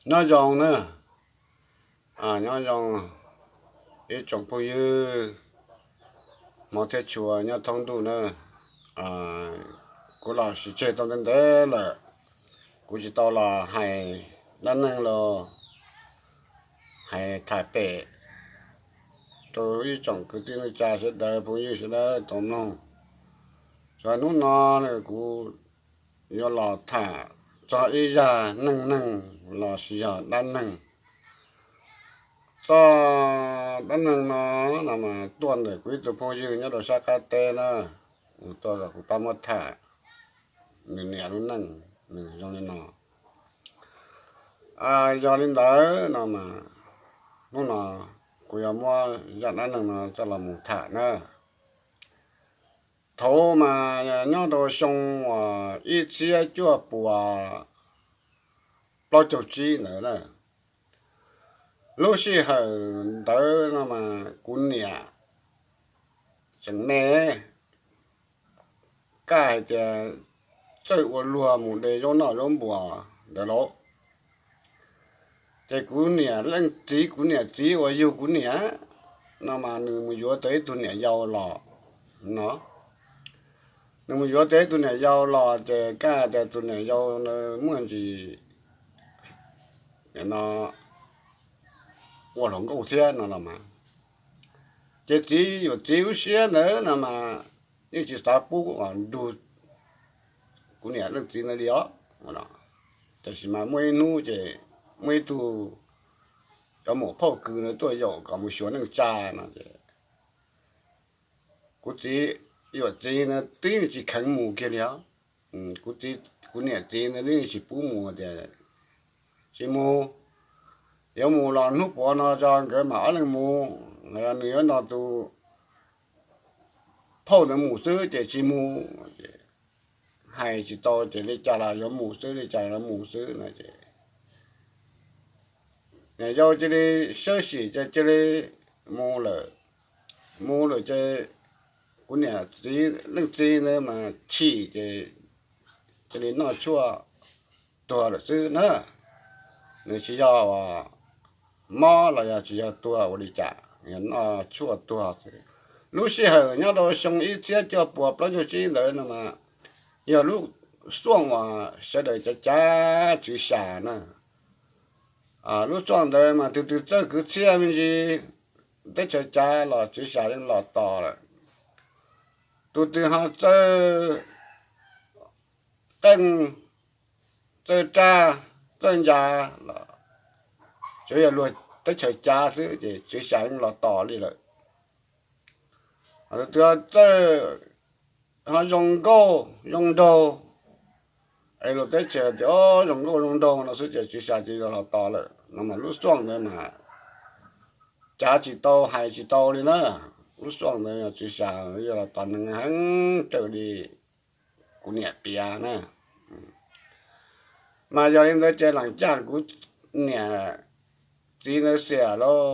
Nyob zoo na, nyob zoo ib tsoom phooj ywg hmov thiab tshua nyob thoob ntuj na. Kuv los sis tseg tau ntev ntev lawm, kuv tsis tau los hais dab neeg los hais tham pem rau ib tsoom kwv tij neej tsa sawv daws, phooj ywg sawv daws tau mloog. Txog hnub no kuv yuav los tham txog ib zaj neej neeg los sis yog dab neeg. Txoj dab neeg no, no mas tuaj ntawm kuv ib tug phooj ywg nyob rau sab qab teb na, tuaj kom kuv pab muab tham nws niam lub neej, nws zoo li no. Yog li ntawd no mas hnub no kuv yuav muab zaj dab neeg no coj los mus tham na. Thaum mas nyob rau xyoo uas ib txhiab cuaj puas plaub caug tsib ntawd na, lub sij hawm ntawd no mas kuv niam tseem me, kaj hais tias txawj ua luag mus de zaub noj zaub npuas ntawd lauj. Ces kuv niam leej txiv, kuv niam txiv uas yug kuv niam no mas nws mus yuav tau ib tug niam yau los no. Nws mus yuav tau ib tug niam yau los ces kaj hais tias tus niam yau muaj ntsis no ua hluas nkauj thiab no los mas, ces txiv yuam txiv lub siab ntawd no mas yeej tsis xav pub nrug kuv niam leej txiv ntawd li os. Tiam sis mas muaj ib hnub ces muaj ib tug cov muam phauj kws ntawd tuaj yaum kom mus xyuas neej tsa no es kuv txiv yuam txiv ntawd twb yeej tsis kheev mus kiag li os. Kuv niam txiv ntawd twb yeej tsis pub mus tias tsis mus, yuav mus los hnub puav no tso nkawd mam ob leeg mus, nws yuav nrog tus phauj ntawd mus xwb ces tsis mus. Hais tsis tau ces li cas los yuav mus xwb, li cas los mus xwb no ces niam yau cia li sawb sim ces cia li mus lawm. Mus lawm ces kuv niam txiv leej txiv ntawd mas chim ces cia li noj tshuaj tuag lawm xwb na. Nws tsis yog mob los yog tsis yog tuag ua li cas, noj tshuaj tuag xwb. Lub sij hawm nyob rau xyoo ib txhiab cuaj puas plaub caug tsib ntawd no mas yog lub xuaj uas sawv daws cav cav tswv xya na. Lub xuaj ntawd mas tus twg txawj kwv txhiaj me ntsis teb chaws cav los tswv xya yeej los tos lawm. Tus twg ho txawj qeej, txawj raj, txawj ncas los tsuas yog luag teb chaws cav xwb ces tswv xya yeej los tos li lawm. Tus twg txawj ho zoo nkauj zoo nraug es luag teb chaws tias zoo nkauj zoo nraug no xwb ces tswv xya ces los tos lawm no mas lub xuaj ntawd mas cav tsis tau hais tsis tau li na. Lub xuaj ntawd tswv xya yog los tos neeg heev raws li kuv niam piav na. Mas yog li ntawd ces lam caj kuv niam txiv ntawd xiam lauj,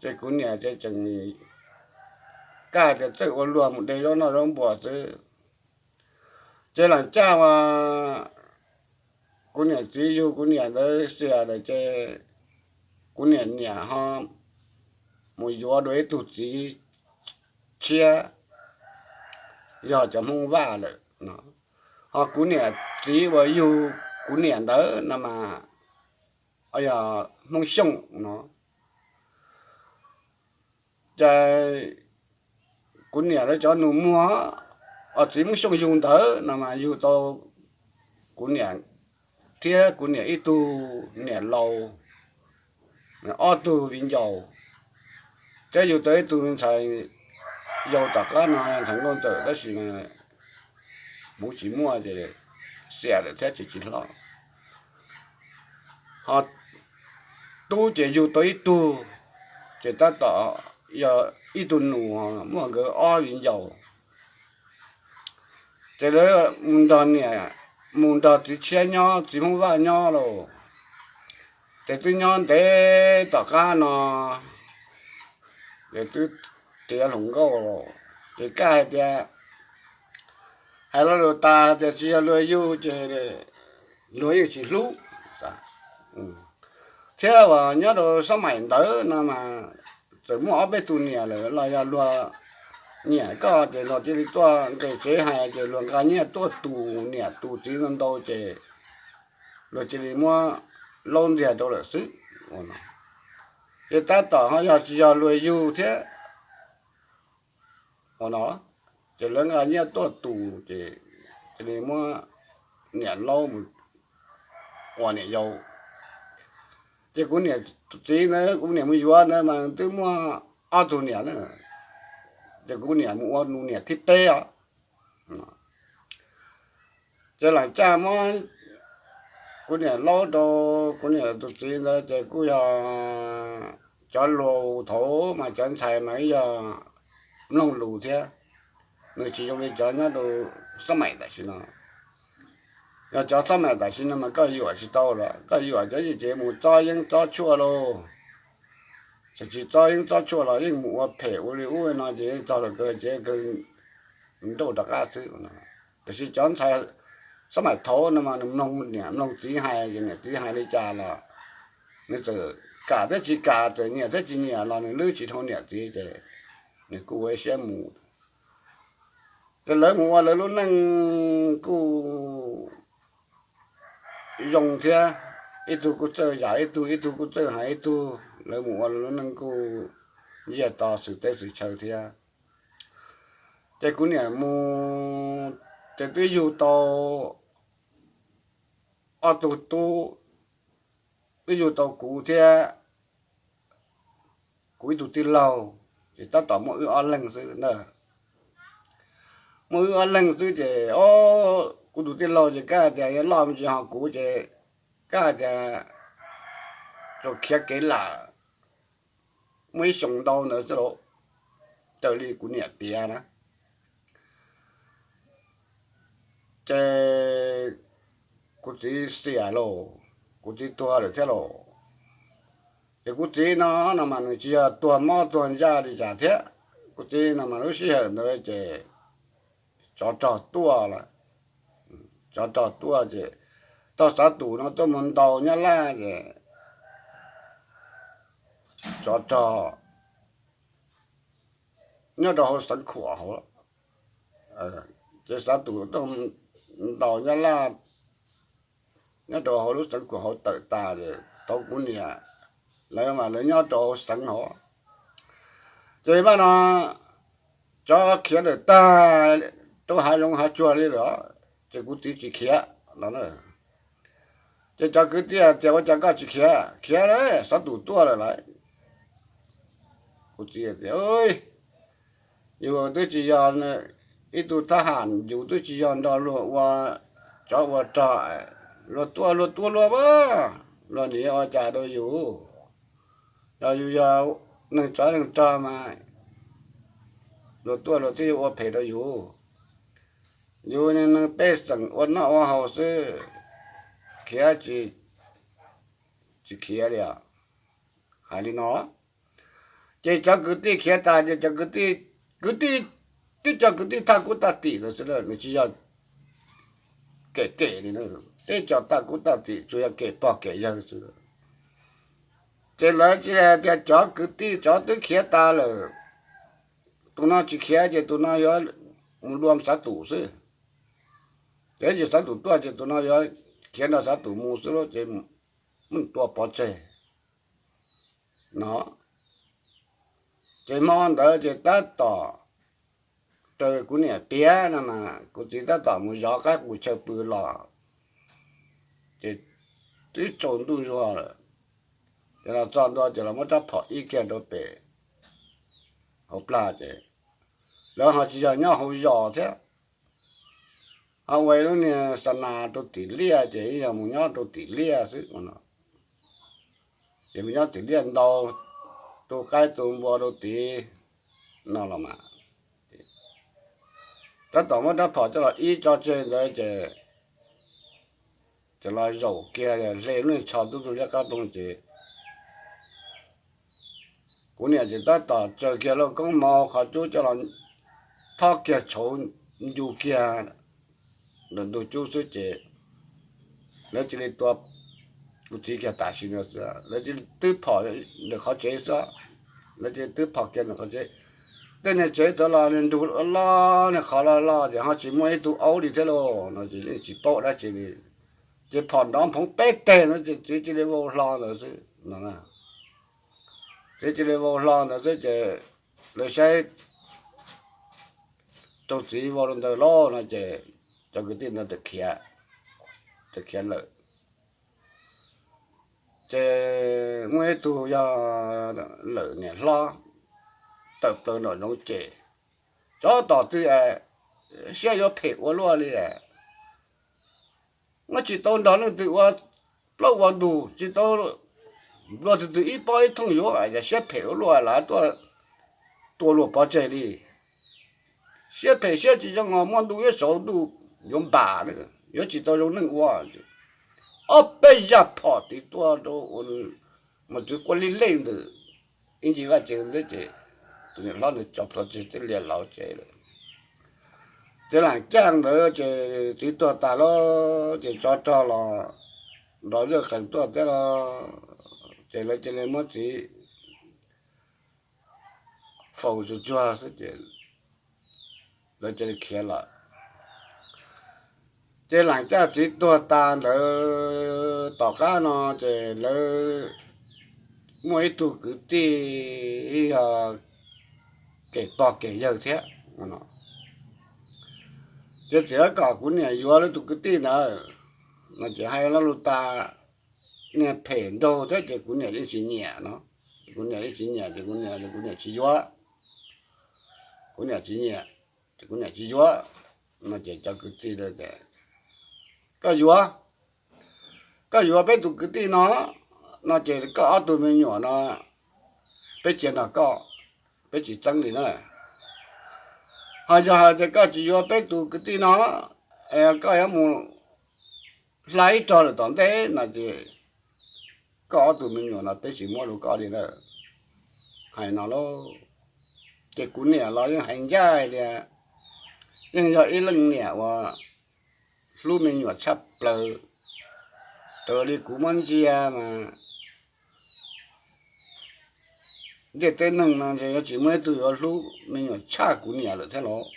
ces kuv niam ces tseem kaj tias txawj ua luag mus de zaub noj zaub npuas xwb. Ces lam caj uas kuv niam txiv yug kuv niam ntawd xiam lawm ces kuv niam niam ho mus yuav dua ib tug txiv tshiab, yog cov Hmoob Vaj lawm no. Ho kuv niam txiv uas yug kuv niam ntawd no mas yog Hmoob Xyooj no. Ces kuv niam lawv cov nus muag, txiv Hmoob Xyooj yug ntawd no mas yug tau kuv niam thiab kuv niam ib tug niam laus, ob tug viv ncaus, thiab yug tau ib tug me ntxhais yau tom qab no ntxhais nkauj ntxawm tab sis mas hmoov tsis muaj ces xiam lawm thiab ces tsis hlob. Ho tub ces yug tau ib tug, ces tab tom yog ib tug nus, muaj nkawd ob viv ncaus. Ces lawv mus nrog niam, mus nrog txiv tshiab nyob, txiv Hmoob Vaj nyob lauj. Ces twb nyob ntev tom qab no, ces twb tiav hluas nkauj lauj. Ces kaj hais tias, hais lo lus tas tias tsis yog luag yug ces luag yeej tsis hlub. Thiab uas nyob rau sab maim ntawd no mas txawm muaj ob peb tug niam lawm los yog luag nyiam koj ces luag cia li tuaj nqis tsev hais ces luag nqa nyiaj tuaj tus niam tus txiv ntau ntau ces luag cia li muab laub ntiag rau lawm xwb. Ces tab tom ho yog tsis yog luag yug thiab ua no, ces lawv nqa nyiaj tuaj tus ces cia li muab niam laub mus ua niam yau. Ces kuv niam txiv ntawd kuv niam mus yuav ntawd mas twb muaj ob tug niam na, ces kuv niam mus ua niam thib peb os. Ces lam caj muab kuv niam laub rau kuv niam tus txiv ntawd ces kuj yog cov laus thaud mas cov ntxhais mas yog mloog lus thiab, nws tsis zoo li cov nyob rau xab maim tam sim no. Yog cov xab maim tam sim no mas koj yuam tsis tau los koj yuam cov yeej ces mus txob yeeb txob tshuaj lauj. Txawm tsis txob yeeb txob tshuaj los yeej mus ua phem ua li ub no ces yeej txog lawm kawg ces kawg nrauj rov qab xwb. Tiam sis cov ntxhais xab maim thaud no mas nws mloog niam mloog txiv hais ces niam txiv hais li cas los nws txawm kam thiab tsis kam, txawm nyiam thiab tsis nyiam los nws lwb tsis dhau niam txiv ces nws kuj ua ib siab mus. Ces lawv mus ua lawv lub neej kuj zoo thiab, ib tug kuj txawj yam ib tug, ib tug kuj txawj hais ib tug, lawv mus ua lawv lub neej kuj nyiaj to xwm teb xwm chaw thiab. Ces kuv niam mus ces twb yug tau ob tug tub, twb yug tau kuv thiab kuv ib tug tij laug, ces tab tom muaj wb ob leeg xwb ntag. Muaj wb ob leeg xwb ces o, kuv tus tij laug ces kab tias yog loj me ntsis ho kuv ces kab tias tau khiav kev lawm, muaj ib xyoos ntau ntawd xwb lauj, raws li kuv niam piav na. Ces kuv txiv xiam lauj, kuv txiv tuag lawm thiab lauj. Ces kuv txiv no, no mas nws tsis yog tuag mob tuag ntsaj li cas thiab. Kuv txiv no mas lub sij hawm ntawd ces tsov rog tuaj lawm, tsov rog tuaj ces tau xav tus no tuaj mus ntaus Nyab Laj ces tsov rog nyob rau hauv Xeev Khuam hauv, ces xav tus tuaj ntaus Nyab Laj nyob rau hauv lub Xeev Khuam hauv tawm tas ces tau kuv niam, lawv mas lawv nyob rau hauv xeev hauv. Ces mas no tsov khiav lawm tag rau hav zoov hav tsuag li lawm, ces kuv txiv tsis khiav no. Ces cov kwv tij tias ua cas koj tsis khiav, khiav lawm, xav tus tuaj lawm lauj. Kuv txiv tias yus twb tsis yog ib tug thab ham, yus twb tsis yog nrog luag ua tsov ua rog, luag tua luag tua luag mas luag nim ua cas rau yus. Yog yus yog neeg tsov neeg rog mas luag tuaj luag twb yuav ua phem rau yus. Yus neeg pej xeem ua noj ua haus xwb, khiav tsis, tsis khiav li. Hais li no, ces cov kwv tij khiav tas ces cov kwv tij, kwv tij, twb cov kwv tij thaj kub thaj tim ntawd xwb, nws tsis yog kem kem li, twb cov thaj kub thaj tim tsuas yog kem pog kem yawg xwb. Ces lawv cia li hais tias cov kwv tij cov twb khiav tas lawm, tus no tsis khiav ces tus no yuav mus dua xav tus xwb. Ces yog xav tus tuaj ces tus no yuav khiav nrog xav tus mus xwb lauj, ces muab tua pov tseg no. Ces hmo ntawd ces tab tom raws kuv niam piav no mas kuv txiv tab tom mus zov qaib qus chaw pw los, ces twb tsaus ntuj zuag lawm, ces los txog ntua ces los muab rab phom ib kiag rau pem hauv plag ces lawv ho tsis yog nyob hauv zos thiab, ho ua ib lub niag xa nas rau tim liaj ces yog mus nyob rau tim liaj xwb no. Ces mus nyob tim liaj ntau, tu qaib tu npua rau tid no los mas, tab tom muab rab phom coj los ib tso tseg ntawd ces, ces los zaum kiag hle lub niag tsho tub tu liab qab ploog ces kuv niam ces tab tom tsaws kiag lauj koob mov qhov cub coj los thob kiag tshauv ncu kiag ntawm ntug cub xwb ces lawv cia li tua kuv txiv kiag tam sim no xwb. Lawv cia li twb phom ntawm qhov tsev xwb, lawv cia li twb phom kiag ntawm qhov tsev. Tej niag tsev txawv los nrug loj, niag qhov loj loj ces ho tsis muaj ib tug aub li thiab lauj no ces yeej tsis paub dab tsi li. Ces phom nrov nphoov peb teg no ces txiv cia li vau hlo ntawd xwb no. Txiv cia li vau hlo ntawd xwb ces lawv saib rau txiv vau li ntawd lauj no ces cov kwv tij ntawd txawm khiav, txawm khiav lawm. Ces muaj ib tug yog lawm niam hlob tawm plaws nraum zoov ces tsov tom twg es siab yuav phem ua luaj li. Muab tsis tau nrog leej twg ua plaub ua ntug, tsis tau nplua twg twg ib pob ib thooj yuav, yog siab phem ua luaj lawm tuaj tua luag pov tseg li. Siab phem siab tsis zoo os, muaj ntuj yuav saud ntuj yuav npam, yuav tsis tau zoo neej ua. Ob peb yaj phom tiv tuaj rau mus txwv quaj lij lej ntawm ib ncig vaj tsev xwb ces tus niam hlob ntawd tso plhuav tseg tib lias lauv tsev lawm. Ces lam caj ntawd ces txiv tuag tas lawm ces tsov rog los nrov zaj qees tuaj thiab los, ces lawv cia li muab txiv faus tsuag tsuag xwb ces lawv cia li khiav lawm. Ces lam caj txiv tuag tas ntawd tom qab no ces lawv muaj ib tug kwv tij yog kev pog kev yawg thiab no, ces txiv kom kuv niam yuav lawv tus kwv tij ntawd no ces hais lo lus tas, niag phem nraug thiab ces kuv niam yeej tsis nyiam no. Kuv niam yeej tsis nyiam ces kuv niam, kuv niam tsis yuav, kuv niam tsis nyiam ces kuv niam tsis yuav no ces cov kwv tij tias, koj yuav, koj yuav peb tus kwv tij no, no ces koj ob tug me nyuam no peb cia nrog koj, peb tsis txeeb li na. Ho yog hais tias koj tsis yuav peb tus kwv tij no, koj yuav mus hla ib rog lawm tom ntej no ces koj ob tug me nyuam no peb tsis muab rau koj li na. Hais no lauj, ces kuv niam los yeej hais ncaj tias yeej yog ib leej niam uas hlub me nyuam tshaj plaws. Raws li kuv muab ntsia mas ntiaj teb neeg no ntshe yuav tsis muaj ib tug yuav hlub me nyuam tshaj kuv niam lawm thiab los.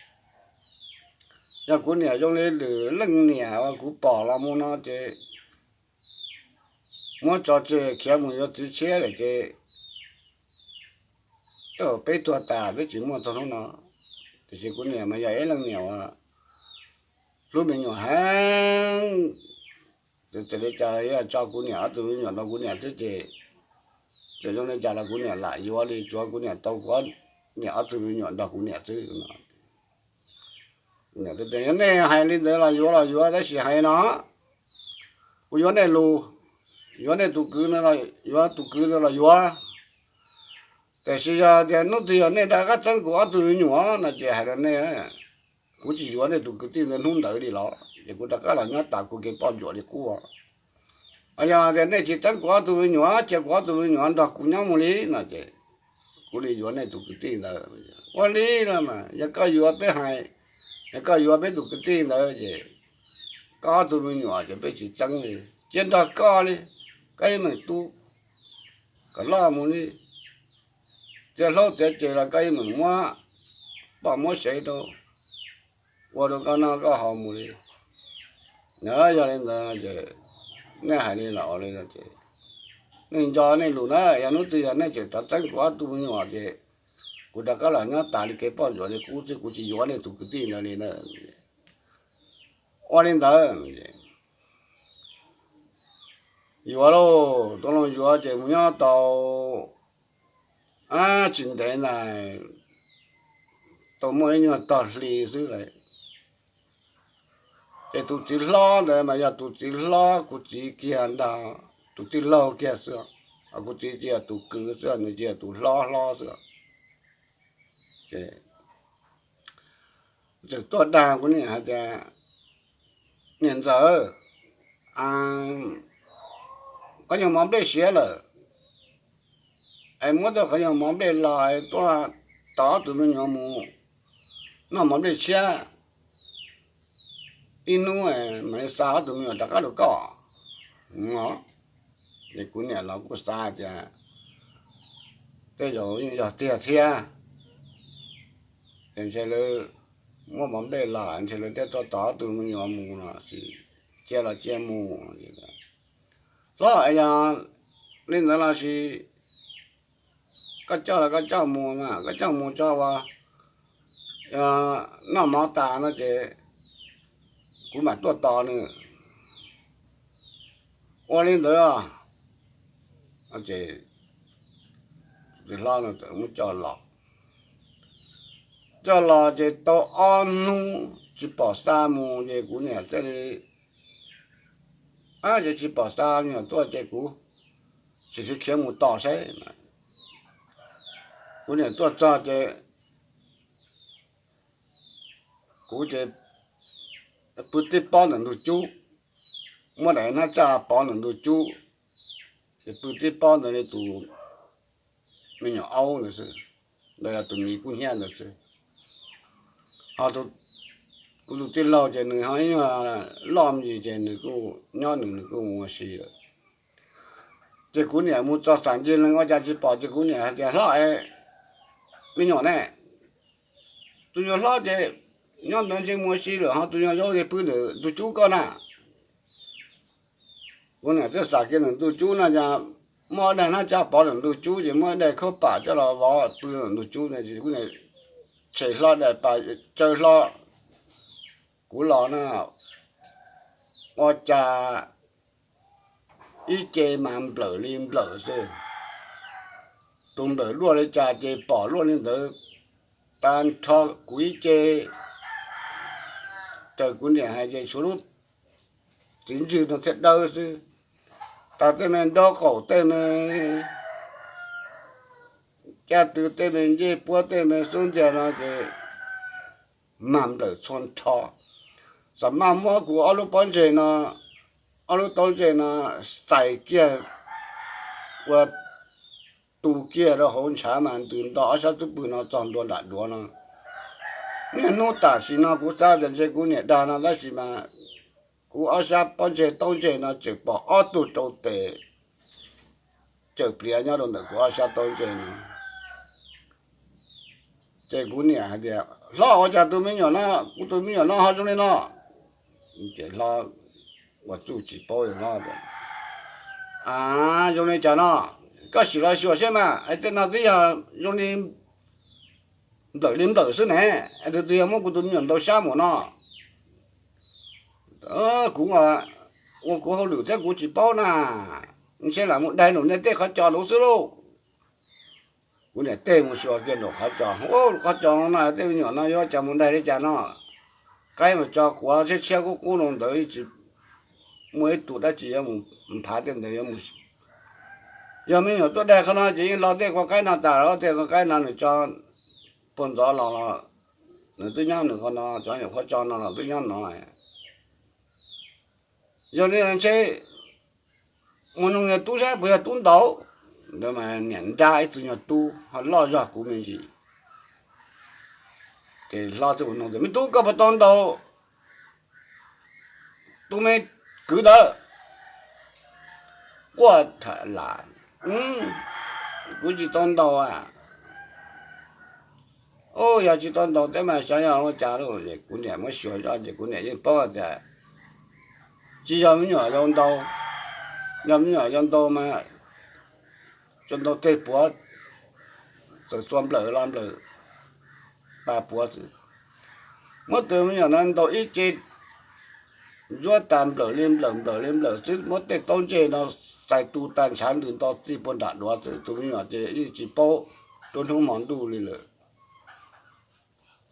Yog kuv niam zoo li lwm leej niam uas kuv pom los mus no ces muab tso tseg khiav mus yuav txiv tshiab lawm ces twb peb tuag tas twb tsis muaj txog hnub no. Tiam sis kuv niam mas yog ib leej niam uas hlub me nyuam heev. Txawm li cas los yuav tso kuv niam ob tug me nyuam nrog kuv niam xwb ces txawm zoo li cas los kuv niam lam yuav li, tsuav kuv niam tau kuv niam ob tug me nyuam nrog kuv niam xwb no. Yog nej hais li ntawd los yuav los yuav, tab sis hais no, kuv yuav nej lus, yuav nej tus kwv, yuav tus kwv ntawd los yuav. Tiam sis yog tias hnub twg yog nej rov qab txeeb kuv ob tug me nyuam no ces hais rau nej, kuv tsis yuav nej tus kwv tij ntawd hnub ntawd li los ces kuv rov qab los nyob tas kuv kev poj ntsuam li qub. Ho yog tias nej tsis txeeb kuv ob tug me nyuam, cia kuv ob tug me nyuam nrog kuv nyob mus li no ces kuv li yuav nej tus kwv tij ntawd. Ua li no mas yog koj yuav peb hais, yog koj yuav peb tus kwv tij ntawd ces koj ob tug me nyuam ces peb tsis txeeb li, cia nrog koj li, koj yeej meem tu kom loj mus li. Txiav hlaub txiav ceg los koj yeej meem muab poj muab sev rau, ua rau koj noj koj haus mus li. Yog li ntawd ces nej hais li los ua li no ces nej nco nej lus na, yog hnub twg yog nej tseem rov txeeb kuv ob tug me nyuam ces kuv rov qab los nyob tas li kev poj ntsuam li qub xwb, kuv tsis yuav nej tus kwv tij ntawd li na. Ua li ntawd, yuav lauj, tau los yuav ces mus nyob tau tsis ntev ntag, tau muaj ib nyuag tog hli xwb lawm. Ces tus txiv hlob ntawd mas yog tus txiv hlob kuv txiv kiag ntag, tus tij laug kiag xwb, kuv txiv cia tus kwv xwb, nws cia tus hlob hlob xwb. Ces txawm tuaj dag kuv niam hais tias, niam ntxawm, qhov nyuag mov nplej siav lawm, es muab tau qhov nyuag mov nplej los tuaj tos ob tug me nyuam mus noj mov nplej tshiab ib hnub, mam li xa ob tug me nyuam rov qab rau koj. Ces kuv niam los kuj xav tias tej zaum yeej yog tiag thiab, ces ntshe lawv muab mov nplej los ntshe lawv thiaj tuaj tos ob tug me nyuam mus no, cia los cia mus. Hlob, yog li ntawd los sis koj coj los koj coj mus mas koj coj mus tso ua noj mov tas no ces kuv mam tuaj tos nws. Ua li ntawd, ces tus hlob no txawm muab coj los. Coj los ces tau ob hnub tsis pom xa mus ces kuv niam thiaj li, ces tsis pom xa me nyuam tuaj ces kuv sim khiav khiav mus tos saib. Kuv niam tuaj txog ces kuv ces pw tib pob ntawm ntug cub, muab daim hnab tsaj pov ntawm ntug cub, ces pw tib pob ntawd li tus me nyuam aub ntawd xwb, los yog tus miv kub hnyiab ntawd xwb. Ho kuv tus tij laug ces nws ho ib nyuag loj me ntsis ces nws kuj nyob nws, nws kuj mus ua si lawm. Ces kuv niam mus txog xam ncig lees ua cas tsis pom ces kuv niam hais tias, Hlob, me nyuam ne, tus nyuam hlob ces nyob ntawd ntshe mus ua si lawm, ho tus nyuam yau ces pw ntawm ntug cub koj na. Kuv niam thiaj xam kiag ntawm ntug cub no ces muab daim hnab tsaj pov ntawm ntug cub ces muab daim khaub pam coj los vov pw ntawm ntug cub no ces kuv niam tshem hlo daim pam caw hlo kuv los na, ua cas ib ce mas nplawm li nplawm xwb. Tus nplawm luaj li cas ces pom luaj li ntawd, tag nrho kuv ib ce raws kuv niam hais ces tshuav lub txiv ntswg no thiaj dawb xwb. Tas tej me nraub qaum, tej me caj tw, tej me ncej puab, tej me xub ntiag no ces mas nplawm txhua nrho. Xam maj muab kuv ob lub pob ntseg no, ob lub taub ntseg no xais kiag ua tu kiag rau hauv ntshav mas ntws nto ob sab txuj pwg no txog ntua nram duav no. Niaj hnub tam sim no kuv xav tias ntshe kuv niam dag no tab sis mas kuv ob sab pob ntseg taub ntseg no tseem pom ob tug rau tes cawm pliav nyob rau ntawm kuv ob sab taub ntseg no. Ces kuv niam hais tias, Hlob, ua cas tus me nyuam no, kuv tus me nyuam no ho zoo li no? Ces hlob ua txuj tsis paub, hlob tias, A, zoo li cas no? Koj sim los xyuas seb mas, es tej no twb yog zoo li nplawm li nplawm xwb ne, es tus twg yog muab kuv tus me nyuam ntaus sab mus no? Kuv ua kuv hauj lwm thiab kuv tsis paub na, ntshe lam mus daig nraum nej tej qhov cos lawm xwb lauj. Kuv niam teb mus xyuas kiag nraum qhov cos, qhov cos no tej me nyuam no yuav cas mus daig li cas no. Qaib mas tso quav tshiab tshiab kub kub rau ntawd, tsis muaj ib tug dab tsi yuav mus nphav tej ntawd. Yog me nyuam tuaj daig qhov no ces yeej lo tej qhov qaib no tas, tej qhov qaib no nws tso puag ntxov los, nws twb nyob nws qhov no, cov nyuam qhuav tso no los twb nyob no. Yog li ntshe mus nug niag tub saib puas yog tub ntaus. Ntawd mas niam nrab ib tug nyuag tub ho loj zog kuv me ntsis. Ces hlob thiaj mus nug tias, Me tub, koj puas tau ntaus tus me kwv ntawd? Quaj tham lam, Kuv tsis tau ntaus a. Ub, yog tsis tau ntaus thiab mas xyov yog ua cas lauj. Kuv niam muab xyuas zoj ces kuv niam yeej paub tias tsis yog me nyuam yau ntaus. Yog me nyuam yau ntaus mas tsuas ntaus tej puav, txawm txua nplawm los nplawm pa puav xwb. Muab tus me nyuam no ntaus ib ce ntsuab tas nplawm li nplawm nplawm li nplawm xwb, muab tej taub ntseg no xais tu tag ntshav ntws nto txij puag nram duav xwb. Tus me nyuam ces yeej tsis paub nruab hnub hmo ntuj li lawm.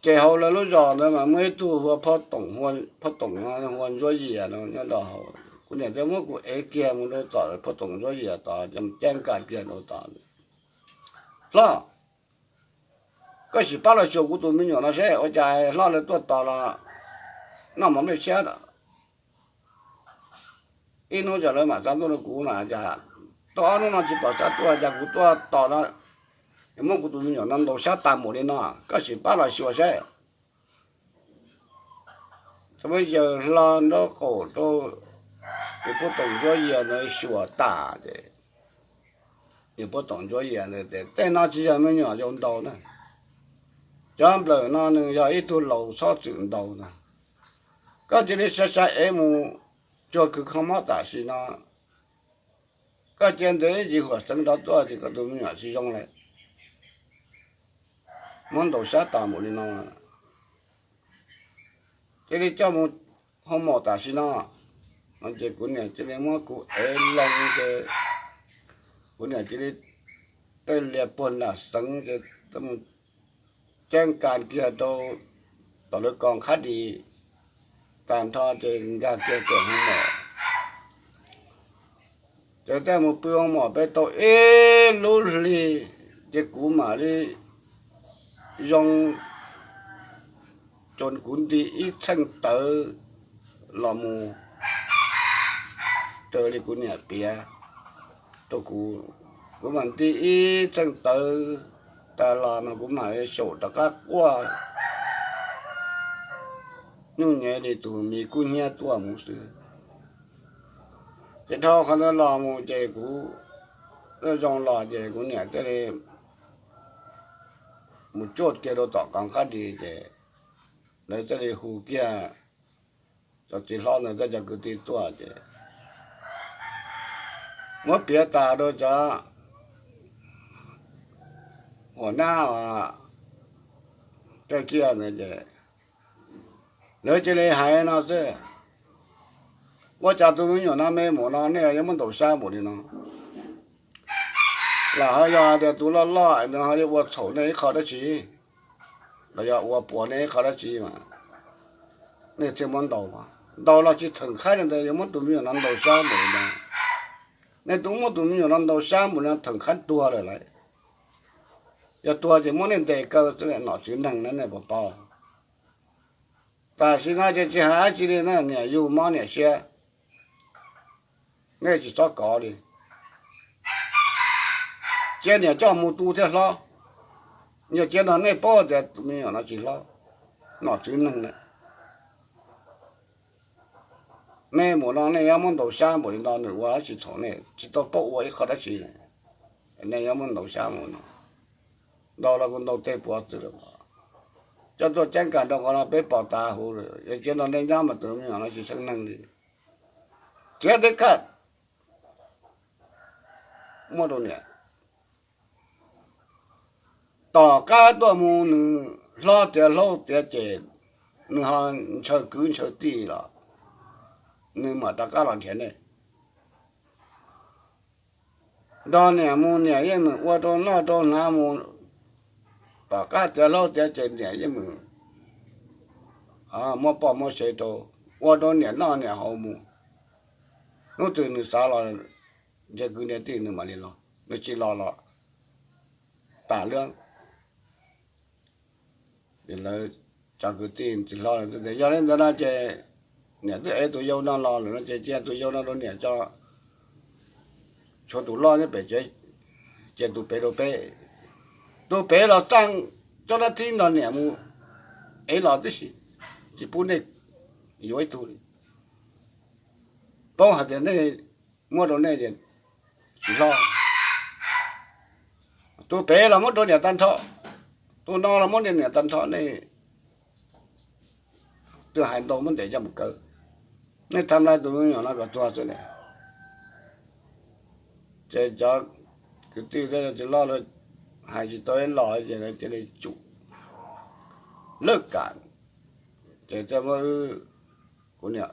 Ces hauv lawv lub zos ntawd mas muaj ib tug hu ua Phob Toom, Phob Toom no hu ua Ntsuab Yias no nyob rau hauv. Kuv niam thiaj muab kuv ev kiag mus rau tom Phob Toom Ntsuab Yias tod, coj mus ceeb kam kiag rau tod. Hlob, koj sim pab los xyuas kuv tus me nyuam no seb ua cas hlob lawv tuaj tos los noj mov nplej siab. Ib hnub ces lawv mam xa tuaj rau kuv no, cas tau ob hnub no tsis pom xa tuaj, cas kuv tuaj tos no es muab kuv tus me nyuam no ntaus sab tas mus li no. Koj sim pab los xyuas seb. Txawm muab yaws hlo nraub qaum rau tus Phob Toom Ntsuab Yias no xyuas tas ces Yawg Puab Toom Ntsuab Yias ntawd tias, tej no tsis yog me nyuam yaus ntaus na, cov nplawm no nws yog ib tug laus txhob txwm ntaus na. Koj cia li sai sai ev mus cuag kws kho mob tam sim no, koj cia ntes ib ntsis huam xeev rov tuaj ces koj tus me nyuam tsis zoo lawm. Muab ntaus sab tas npaum li no, cia li coj mus hoo maum tam sim no. No ces kuv niam cia li muab kuv ev loo ces kuv niam cia li tej lias puag nram xeev ces mus ceeb kas kiag rau tom lawv koos khab dis tag nrho ces nkag kiag tom hoo maum. Ces tej mus pw hoo maum peb tau ib lub hli ces kuv mam li zoo ces kuv nti ib txheej tawv los mus raws li kuv niam piav rau kuv. Kuv mam nti ib txheej tawv tas los mas kuv mam li xyaum rov qab quaj nyuj nyev li tus miv kub hnyiab tuaj mus xwb. Ces dhau qhov ntawd los mus ces kuv zoo los ces kuv niam thiaj li mus cuaj kiag rau tom koos khab dis ces lawv thiaj li hu kiag cov txiv hlob ntawd thiab cov kwv tij tuaj ces muab piav tas rau cov huam nab uas kawg kiag ntawd ces lawv cia li hais no xwb, ua cas tus me nyuam no me npaum no nej yuav muab ntaus sab npaum li no? Lam ho yog tias tus loj loj nws ho yuav ua txhaum nej ib qho dab tsi, los yog ua puas nej ib qho dab tsi mas nej thiaj muab ntaus? Ntaus los tsis theem qhab li ntawd yuav muab tus me nyuam no ntaus sab npaum li no. Nej tus muab tus me nyuam no ntaus sab npaum li no theem qhab tuag lawm lauj. Yog tuag ces muab nej ntes kaw xwb, nom tswv neeg na nej puas paub? Tam sim no ces tsis hais dab tsi li na, niam yug mob niam siab, nej tsis txhob kov li. Cia niam coj mus tu thiaj hlob. Yog cia no nej paub tias me nyuam no tsis hlob, nom tswv neeg na. Nej npaum no nej yuav muab ntaus sab npaum li no nws ua dab tsi txhaum nej, tsis tau paub ua ib qho dab tsi. Nej yuav muab ntaus sab npaum no, ntaus los kuv ntaus tej puav xwb lawm. Coj tuaj ceeb kas rau qhov no peb pom tas huv lawm, yog cia no nej nyob mas tus me nyuam no tsis xeeb neeg li. Thiab teb kaj muab rau niam. Tom qab tuaj mus nws hlob tiav hlob tiav ces nws ho ntshaw kwv ntshaw tij los nws mam rov qab los nrhiav nej. Nrog niam mus niam yeej meem ua rau noj rau hnav mus, tom qab tiav hlob tiav ces niam yeej meem muab poj muab sev rau, ua rau niam noj niam haus mus. Hnub twg nws xav los nrhiav kwv nrhiav tij nws mam li los, nws tsis los los tas lub. Lawv cov kwv tij tsis hlob, yog li ntawd no ces niam twb ev tus yau no los lawm no ces cia tus yau no rau niam tso, tshuav tus loj nyob pem tsev, cia tus pem rau peb. Tus pem los txaj, coj dab thib nrog niam mus ev los tib si, tsis pub nej yuav ib tug li. Paub hais tias nej muab rau nej tsis hlob. Tus pem los muab rau niam tag nrho, tus no los muab niam tag nrho, nej twb hais ntau muab ntes coj mus kaw, nej tham lais tus me nyuam no kom tuag xwb ne. Ces cov kwv tij thiab cov txiv hlob lawv hais tsis tau ib los ces lawv cia li tsum lawv kam. Ces thiaj muab wb, kuv niam,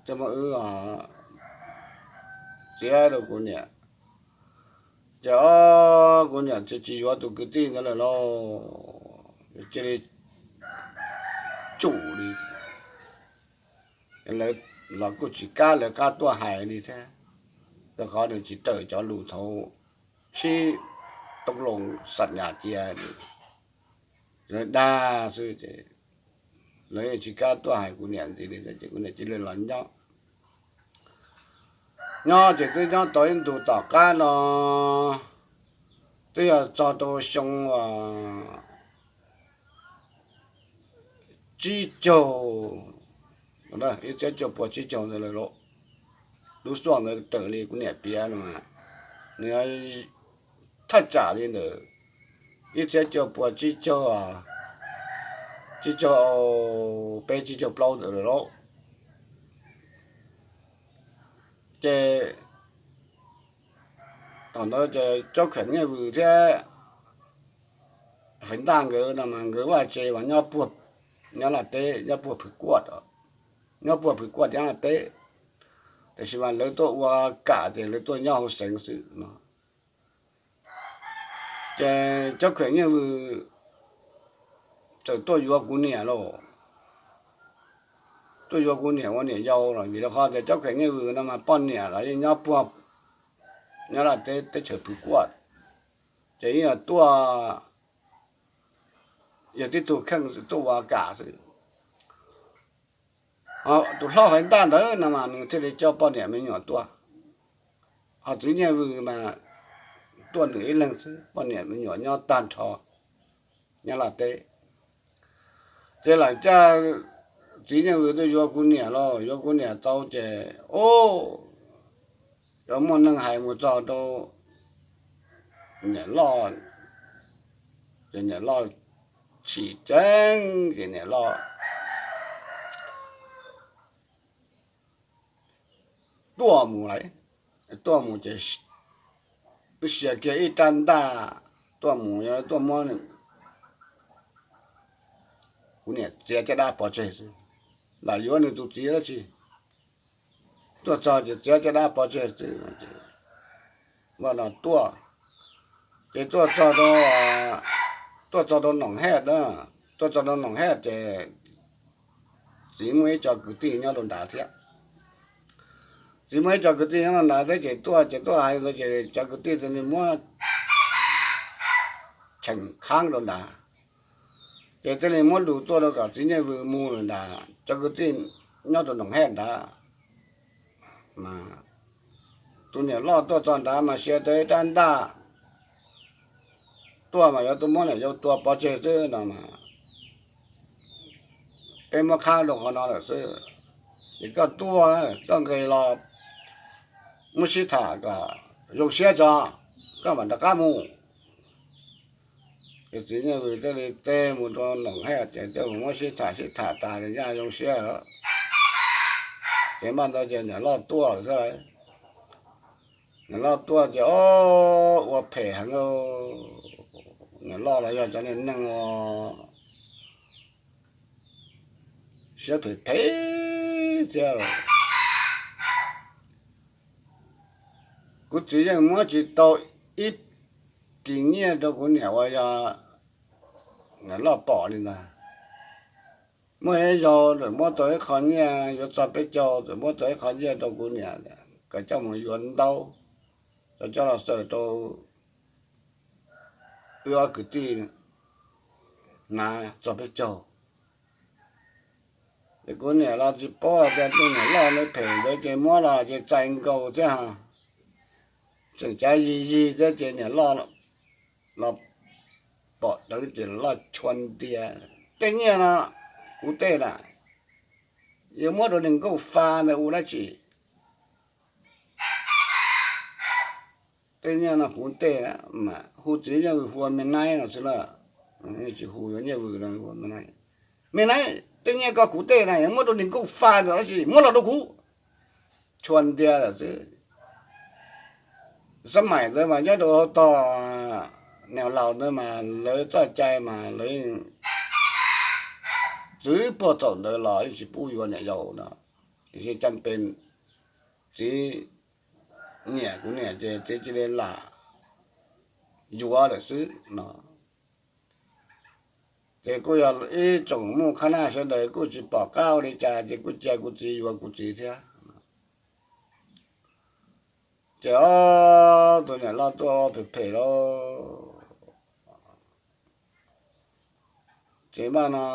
thiaj muab wb txiav rau kuv niam. Ces o, kuv niam tsis yuav tus kwv tij ntawd lawm lauj, cia li tsum li. Lawv los kuj tsis kam lawv qab tuaj hais li thiab, rau qhov nws tsis raws cov lus thaud sib toob loo xam nyas cia, lawv dag xwb ces lawv yeej tsis kam tuaj hais kuv niam ntxiv li ces kuv niam cia li los nyob. Nyob ces twb nyob tau ib ntus tom qab no, twb yog txog rau xyoo tsib caug, ib txhiab cuaj puas tsib caug ntawd lawm, lub xuaj ntawd raws li kuv niam piav no mas, nws thaj tsam li ntawm ib txhiab cuaj pua tsib caug, tsib caug peb tsib caug plaub ntawd lawm. Ces thaum ntawd ces Caub Kheem Nyiaj Vws thiab Feev Ntaj nkawd no mas nkawd vaj tse mas nyob puag Nyab Laj teb, nyob puag Phwv Kuaj, nyob puag Phwv Kuaj Nyab Laj teb, tiam sis mas lawv tuaj ua kam ces lawv tuaj nyob hauv Xeev xwb no. Ces Caub Kheem Nyiaj Vws txawm tuaj yuav kuv niam lauj, tuaj yuav kuv niam ua niam yau los vim rau qhov tias Caub Kheem Nyiaj Vws no mas poj niam los yeej nyob puag Nyab Laj teb teb chaws Phwv Kuaj, ces yeej yog tuaj, yog tib tug kheej tuaj ua kam xwb. Tus hlob Feev Ntaj ntawd no mas nws thiaj li coj poj niam me nyuam tuaj, ho txiv Nyiaj Vws mas tuaj nws ib leeg xwb, poj niam me nyuam nyob tag nrho Nyab Laj teb. Ces lam coj txiv Nyiaj Vws tuaj yuav kuv niam los yuav kuv niam tau ces, ub, yuav muaj neeg hais mus txog rau niam loj, ces niam loj chim ceeb ces niam loj tuaj mus lawm, tuaj mus ces wb sia kiag ib rab ntaj tuaj mus, yog tuaj muab kuv niam txiav caj dab pov tseg xwb, lam yuav nws tus txiv dab tsi, tuaj txog ces txiav caj dab pov tseg xwb. Vaj no tuaj, ces tuaj txog rau, tuaj txog rau Noom Hej na, tuaj txog rau Noom Hej ces txiv muaj ib co kwv tij nyob rau nrad thiab. Txiv muaj ib co kwv tij nyob rau nrad thiab ces tuaj ces tuaj hais li ntawd ces cov kwv tij thiaj li muab cheem khaab rau nrad, ces thiaj li muab lus tuaj rau kom txiv Nyiaj Vws mus lawm nrad, cov kwv tij nyob rau Noom Hej nrad. Tus niam loj tuaj txog nrad mas sia tau ib rab ntaj tuaj mas yuav tuaj muab niam yau tua pov tseg xwb no mas, peb muab khaab rau qhov no lawm xwb, ces koj tuaj, koj nqis los muab sib tham kom zoo siab tso, koj mam rov qab mus. Ces txiv Nyiaj Vws thiaj li teb mus rau Noom Hej ces thiaj mus muab sib tham sib tham tas ces nyaj zoo siab lawm, ces npaj ntawd ces niam loj tuaj lawm xwb. Niam loj tuaj ces ua phem heev, niam loj los yog cov niag neeg siab phem phem thiab. Kuv txiv yeej muab tsis tau ib kis nyiaj rau kuv niam uas yog niam loj pom li ntag. Muaj ib zaug txawm muab tau ib qho nyiaj yuav txog peb caug, txawm muab tau ib qho nyiaj rau kuv niam kom coj mus yuav ntaub, coj los xaws rau wb ob kwv tij hnav txog peb caug. Ces kuv niam los tsis paub tias tus niam loj ntawd phem ntawd ces muab los ces txais nkaus thiab ha, tseem cav yig yig thiab ces niam loj los pom dheev ces loj chua ntias, tej nyiaj no kuv tej na, yuav muab rau niag nkauj fa ntawd ua dab tsi? Tej nyiaj no kuv tej na, mas hu txiv Nyiaj Vws hu ua me naib no xwb na, tsis hu yuav Nyiaj Vws no hu ua me naib. Me naib, tej nyiaj ko kuv tej na, yuav muab rau niag nkauj fa ntawd dab tsi, muab los rau kuv. Chua ntias lawm xwb. Xab maim ntawd mas nyob rau hauv tog Nees Laus ntawd mas lawv txoj cai mas lawv txwv puag thaum ntawd los yeej tsis pub yuav niam yau no, tiam sis cas pes txiv niam kuv niam ces txiv cia li lam yuav lawm xwb no. Ces kuj yog ib tsoom muj qhab naj sawv daws kuj tsis pom qab ua li cas ces kuj cia kuv txiv yuav kuv txiv thiab. Ces ob tug niam loj tuaj phem phem lauj, ces npaj no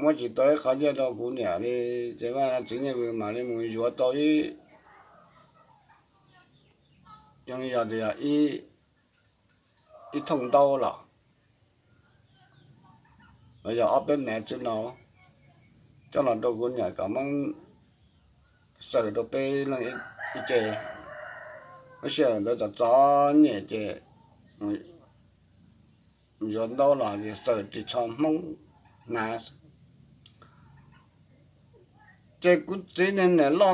muab tsis tau ib qho nyiaj rau kuv niam li, ces npaj no txiv Nyiaj Vws mam li mus yuav tau ib, yog tias ib thooj ntaub los, los yog ob peb mev txwb no, coj los rau kuv niam kom muab xaws rau peb leeg ib ce. Lub sij hawm ntawd txom txom nyem ces yuav ntaub los xaws ris tsho Hmoob hnav. Ces kuv txiv niam loj,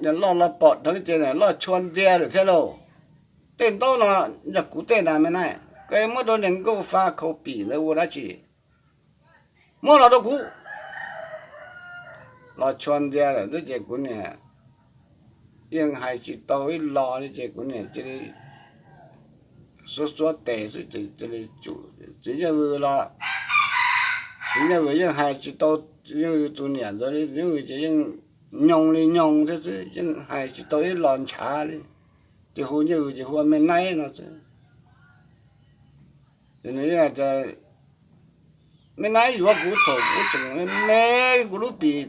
niam loj los pom dheev ces niam loj tshua ntiag lawm thiab lauj. Tej ntaub no yog kuv tej na me na, koj muab rau niam nkauj fa khau pim ntawd ua dab tsi? Muab los rau kuv. Los tshua ntiag lawm xwb ces kuv niam yeej hais tsis tau ib los li ces kuv niam cia li xuab xuab tes xwb ces cia li tsum. Txiv Nyiaj Vwm los, Txiv Nyiaj Vwm yeej hais tsis tau Nyiaj Vwm tus niam ntawd li, Nyiaj Vwm ces yeej nyoos li nyoos thiab xwb, yeej hais tsis tau ib los ntshav li. Ces hu Nyiaj Vwm ces hu ua me naib no xwb. Ces nws yeej hais tias, me naib yuav kuv thaum kuv tseem me me, kuv lub pim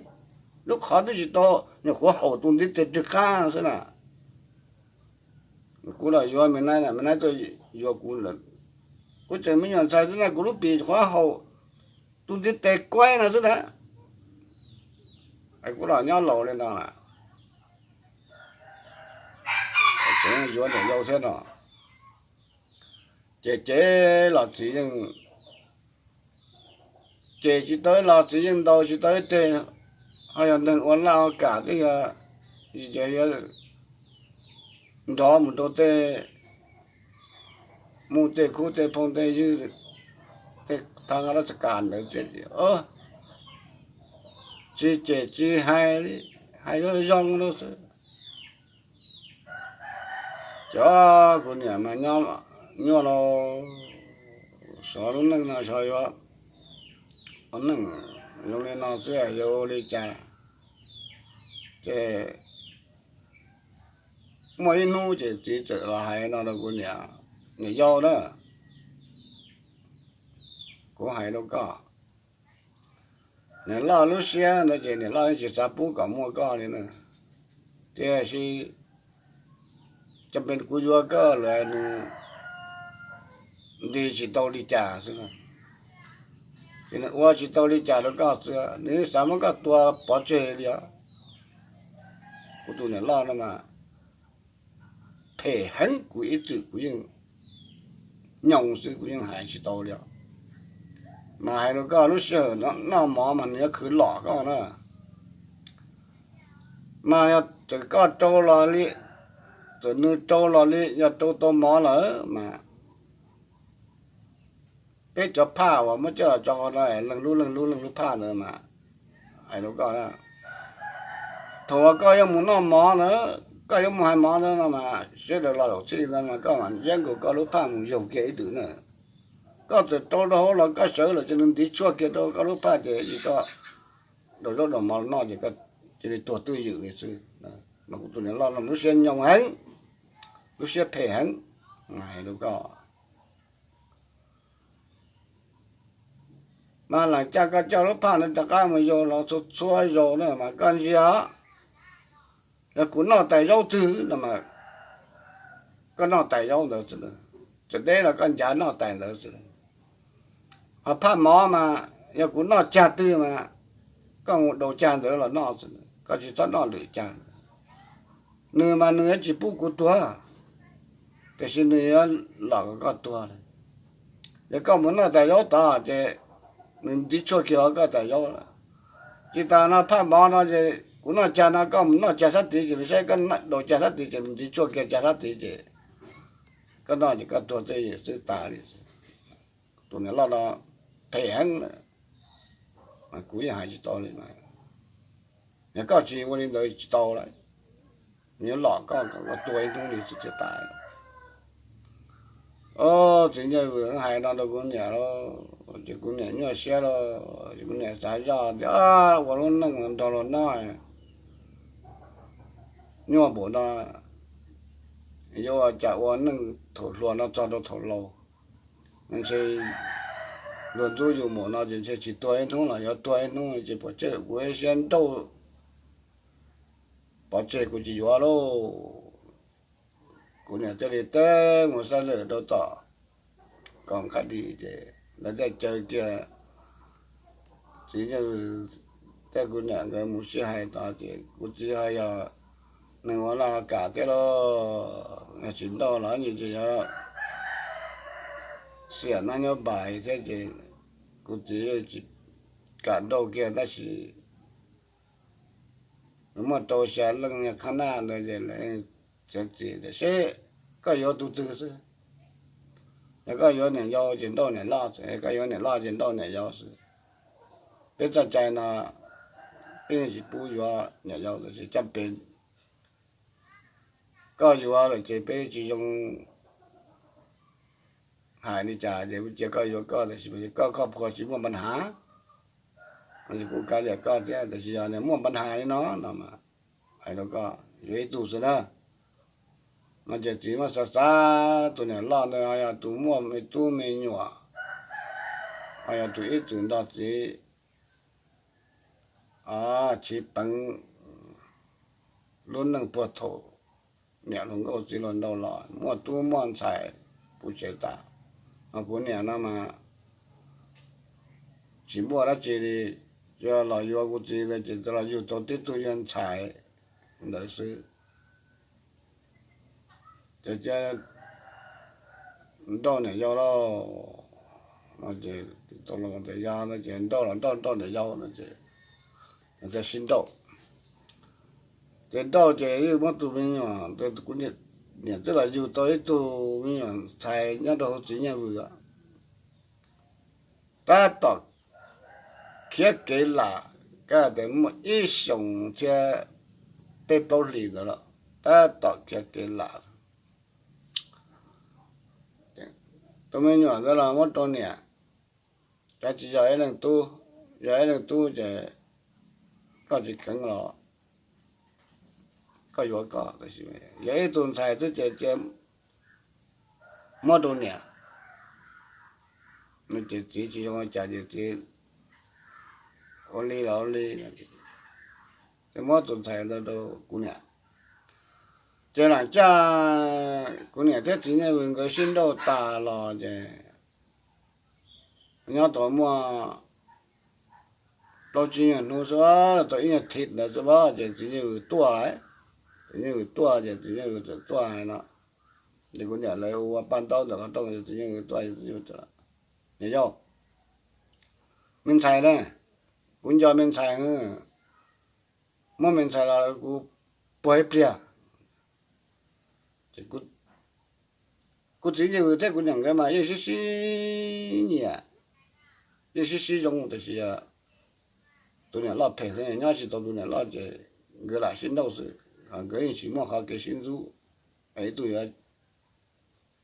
lub qhov twb tsis tau, nyuam qhuav haum tus ntiv tes rwg qab no xwb na. Kuv los yuav me naib, me naib tuaj yuav kuv lawm. Kuv tseem me nyuam ntxhais xwb na, kuv lub pim qhuav haum tus ntiv tes kuaib no xwb na. Kuv los nyob laus li no lawm, tseem yuav niam yau thiab no. Ces ces los txiv yeej, ces tsis tau ib los txiv yeej ntaus tsis tau ib teg. Ho yog neeg ua laj ua kam twb yog, yog nrov mus rau tej, mus tej khub tej phooj tej ywg, tej thaj dab txas kas ntawd thiab, tsis cem tsis hais li, hais zoo zoo no xwb. Cov kuv niam mas nyob nyuaj los, xyov lub neej no xyov yuav ua neej zoo li no xwb yuav ua li cas. Ces muaj ib hnub ces txiv txawm los hais no rau kuv niam, niam yau na, kuv hais rau koj, niam loj lub siab ntawd ces niam loj tsis xav pub kom muaj koj li na. Tiam sis cov pes kuv yuav koj lawm nws nti tsis tau li cas xwb, ces nws ua tsis tau li cas rau koj xwb, nws xav muab koj tua pov tseg li os. Kuv tus niam loj no mas phem heev, kuv ib txwm kuv yeej nyoos xwb, kuv yeej hais tsis tau li os. Mas hais rau koj, lub sij hawm noj mov mas nws yuav khwv lom koj na. Mas yog txawm koj rau los li, txawm nws rau los li, yog rau tau mov lawm mas peb cov phaj uas muab coj los tso qhov no, leej lub leej lub leej lub phaj ntawd mas hais rau koj, thaum uas koj yuav mus noj mov ntawd, koj yuav mus hais mov ntawd no mas sawv daws los zaum txhij ntawd mas koj mam yeeb nkaus koj lub phaj mus yaug kiag ib lwm na. Koj txawm rau rau hauv los koj sawv los ces nws ntiv tshuaj kiag rau koj lub phaj ces koj daus zaub daus mov noj ces koj cia li tuag twj ywm li xwb. Mas kuv tus niam loj no lub siab nyoos heev, lub siab phem heev, hais rau koj. Mas lam caj koj coj lub phaj ntawd rov qab mus yaug los txhua txhua zaus na mas koj ntsia, yog kuv noj tais zaub twg no mas koj noj tais zaub ntawd xwb, txawm deb los koj ncav noj tais ntawd xwb. Ho phaj mov mas yog kuv noj cag twg mas koj mus daus cag ntawd los noj xwb, koj tsis txhob noj lwm cag. Nws mas nws yuav tsis pub kuv tuag, tiam sis nws yuav los kom koj tuag. Yog koj mus noj tais zaub tod ces nws ntiv tshuaj kiag hauv koj tais zaub lawm. Tsis tas no phaj mov no ces kuv noj cag no koj mus noj cag sab tid ces nws saib koj daus cag sab tid ces nws ntiv tshuaj kiag cag sab tid ces koj noj ces koj tuag tej xwb tas li. Tus niam loj no phem heev, kuv yeej hais tsis tau li. Yog koj tsis ua li ntawd tsis tau lawm, nws yuav lom koj kom koj tuag ib hnub li tsis thiaj tas. Txiv Nyiaj Vwm hais no rau kuv niam lawm ces kuv niam nyuaj siab lawm ces kuv niam xav zoj tias ua lub neej nrog luag noj nyuaj npaum no, yuav ua cas ua neej thaum hluas no txog rau thaum laus. Ntshe luag ntxub yus npaum no ces ntshe tsis tuag ib hnub los yuav tuag ib hnub ces pom tseg kuv ib siab nrauj, pov tseg kuv tsis yuav lauj. Kuv niam thiaj li teb mus xab lwm rau tom koom qab di ces lawv thiaj caw kiag txiv Nyiaj Vwm thiab kuv niam nkawd mus sib hais tod ces kuv txiv ho yog nws ua laj kam thiab lauj. Yog tsis nrauj los nws tsis yog xiam nab nyob npais thiab ces kuv txiv tsis kam nrauj kiag tab sis muaj rau xya leej qhab naj ntawd ces lawv txiav txim tias seb koj yuav tus twg xwb. Yog koj yuav niam yau ces nrauj niam loj, koj yuav niam loj ces nrauj niam yau xwb. Peb txoj cai no peb yeej tsis pub yuav niam yau tab sis caj pes koj yuav lawm ces peb tsis zoo hais li cas ces cia koj yuav koj tab sis koj koj puas tsis muaj npa nhav. Kuv kav liam koj thiab tab sis yog muaj npa nhav li no no mas hais rau koj yuav ib tug xwb na. No ces txiv muab xav xav tus niam loj ntawd ho yog tus muaj me tub me nyuam, ho yog tus ib txwm nrog txiv chiv peev lub neej puag thaum niam hluas nkauj txiv hluas nraug los muaj tub muaj ntxhais puv tsev tas. Ho kuv niam no mas tsis muaj dab tsi li, yog los yuav kuv txiv ntawd ces los yug tau tib tug yog ntxhais ntawd xwb. Ces cia nrauj niam yau lauj. No ces tau los tias yog no ces nrauj los nrauj nrauj niam yau no ces thiaj sib nrauj. Ces nrauj ces yeej muab tus me nyuam, kuv niam twb los yug tau ib tug me nyuam ntxhais nyob rau hauv txiv Nyiaj Vwm os. Tab tom khiav kev lam, kab tias muaj ib xyoos thiab peb plaub hlis ntawd los tab tom khiav kev lam. Tus me nyuam ntawd los muab rau niam, ces tsis yog ib leej tub, yog ib leej tub ces koj tsis kheev los koj yuav koj, yog ib tug ntxhais xwb ces cia muab rau niam. Ces txiv tsis zoo ua cas ces txiv ua li los ua li, ces muab tus ntxhais ntawd rau kuv niam. Ces lam caj kuv niam thiab txiv Nyiaj Vwm nkawd sib nrauj tas los ces nyob tau muaj plaub tsib nyuag hnub xwb, tau ib nyuag thib ntawd xwb ces txiv Nyiaj Vwm tuaj lawm. Txiv Nyiaj Vwm tuaj ces txiv Nyiaj Vwm txawm tuaj hais no, ces kuv niam lawv ua paj ntaub ntawm qhov rooj, txiv Nyiaj Vwm tuaj, niam yau, me ntxhais ne, kuv nco me ntxhais, muab me ntxhais los kuv puag ib pliag. Ces kuv txiv Nyiaj Vwm thiab kuv niam nkawd mas yeej sib sib nyiam, yeej sib sib zoo tiam sis tus niam loj phem xwb, nyob tsis tau tus niam loj ces nkawd lam sib nrauj xwb, nkawd yeej tsis muaj qhov kev sib ntxub, ib tug yuav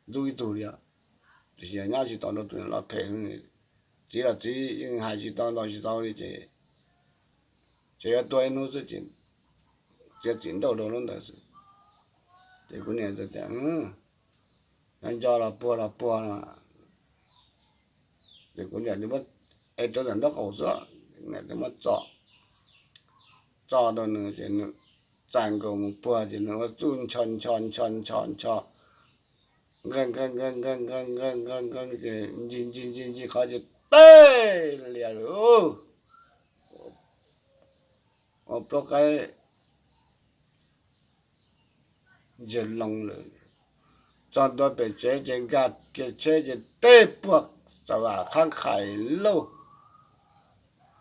ntxub ib tug li. Tiam sis nyob tsis tau rau tus niam loj phem, txiv los txiv yeej hais tsis tau ntaus tsis tau li ces, ces yuav tuag ib hnub xwb ces txiav txim nrauj rau lub ntawd xwb. Ces kuv niam tias, nco nco los puag los puag no. Ces kuv niam muab ev rau ntawm nraub qaum xwb, niam muab txo, txo rau nws ces nws txais nkaus mus puag ces nws ua txuj ncho ncho ncho ncho ncho, nqe nqe nqe nqe nqe nqe nqe nqe ces ncig ncig ncig ncig qhov ces teb lias lawm, ua plaub qaib ntsiag loo lawm. Txog ntua pem tsev ces nkag kiag tsheb ces teb puag xav vam qhab qhais lauj.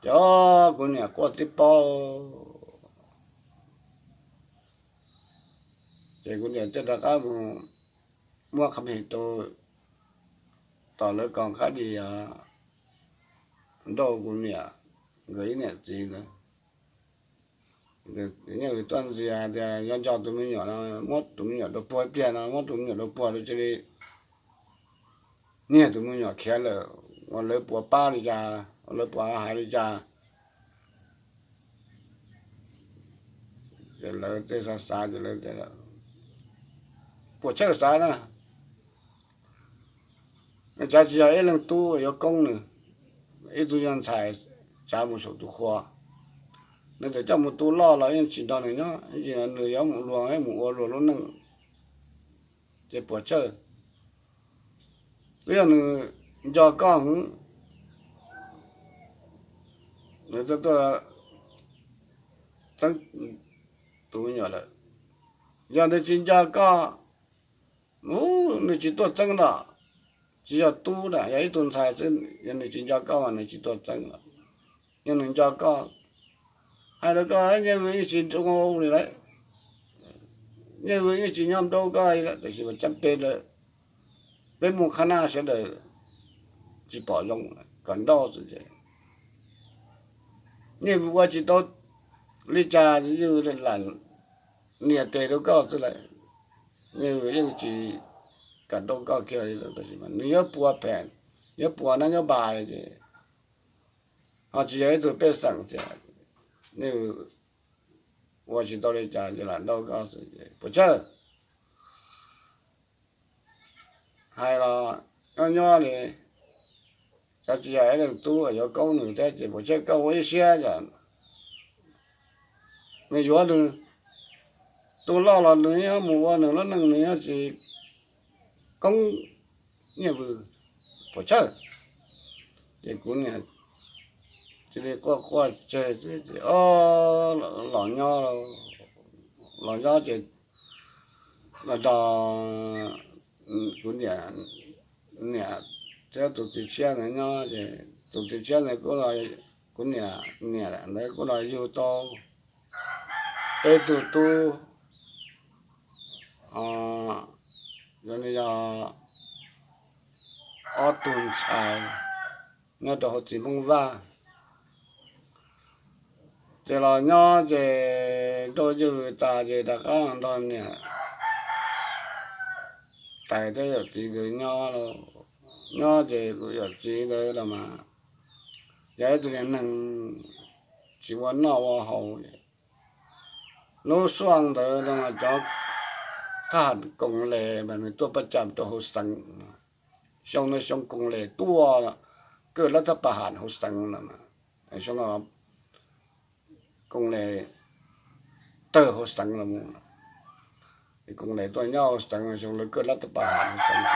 Ces kuv niam quaj tib pob. Ces kuv niam thiaj rov qab mus muab qhab phim rau tom lawv kos qab dis nrauj kuv niam nkawd ib niam txiv ntawd. Nyiaj Vwm tuaj ntxias tias nco nco tus me nyuam no, muab tus me nyuam rau puag ib pliag no, muab tus me nyuam rau puag rau cia li nyiag tus me nyuam khiav lawm, ua lawv puas pab li cas, ua lawv puas hais li cas. Ces lawv tej xav xav ces lawv tias, puas tshawj xav na, tsav tsis yog ib leej tub yuav koob nws, ib tug yog ntxhais tsav mus saum tus qhua, nws txawm coj mus tu loj los yeej tsis nrog nws nyob, nws yuav mus luag mus ua luag lub neej, ces puas tshawj. Twb yog nws nco koj hwv, nws tuaj txeeb tus me nyuam lawm, Yog nws tsis nco koj, nws tsis tuaj txeeb lawm. Tsis yog tub na, yog ib tug ntxhais xwb, yog nws tsis nco koj mas nws tsis tuaj txeeb lawm. Yog nws nco koj, hais rau koj, Nyiaj Vwm yeej tsis nroo li lawm, Nyiaj Vwm yeej tsis nyob nroo koj li lawm, tab sis mas caj pe lawm, peb mus qhab naj sawv daws tsis pom zoo, kom nrauj xwb ces Nyiaj Vwm ua tsis tau li cas, Nyiaj Vwm lam nias tes rau koj xwb lawm. Nyiaj Vwm yeej tsis kam nrauj koj kiag li, tab sis mas nws yuav puas phem, yuav puas nab nyob npas ces ho tsis yog ib tug pej xeem tiag. Nyiaj Vwm ua tsis tau li cas ces lam nrauj koj xwb ces puas tsawg. Hais los nyob nyob li, xyov tsis yog ib leej tub yuav koob nws thiab ces puas tsawg koj ua ib siab os. Nws yuav nws, tus loj los nws yuav mus ua nws lub neej, nws yuav tsis koob Nyiaj Vwm, puas tsawg. Ces kuv niam cia li quaj quaj tseg xwb ces los nyob, los nyob ces los nrog kuv niam, niam thiab tus txiv tshiab ntawd nyob ces tus txiv tshiab ntawd kuj, kuv niam, niam ntawd kuj los yug tau peb tug tub, yog ob tug ntxhais nyob rau hauv txiv Hmoob Vaj. Ces los nyob ces nrauj Nyiaj Vwm tas ces rov qab los nrog niam tais thiab yawm txiv nkawd nyob, nyob ces kuv yawm txiv ntawd los mas yog ib tug niag neeg tsis ua noj ua haus. Lub suaj ntawd no mas cov thab ham koos les mas nws tuaj pab cam rau hauv xeev, xyoo no xyoo koos les tuaj kawj lab thab paj ham hauv xeev no, xyoo no koos les tawg hauv xeev los mus, koos les tuaj nyob hauv xeev, xyoo lawv kawj lab thab paj ham hauv xeev.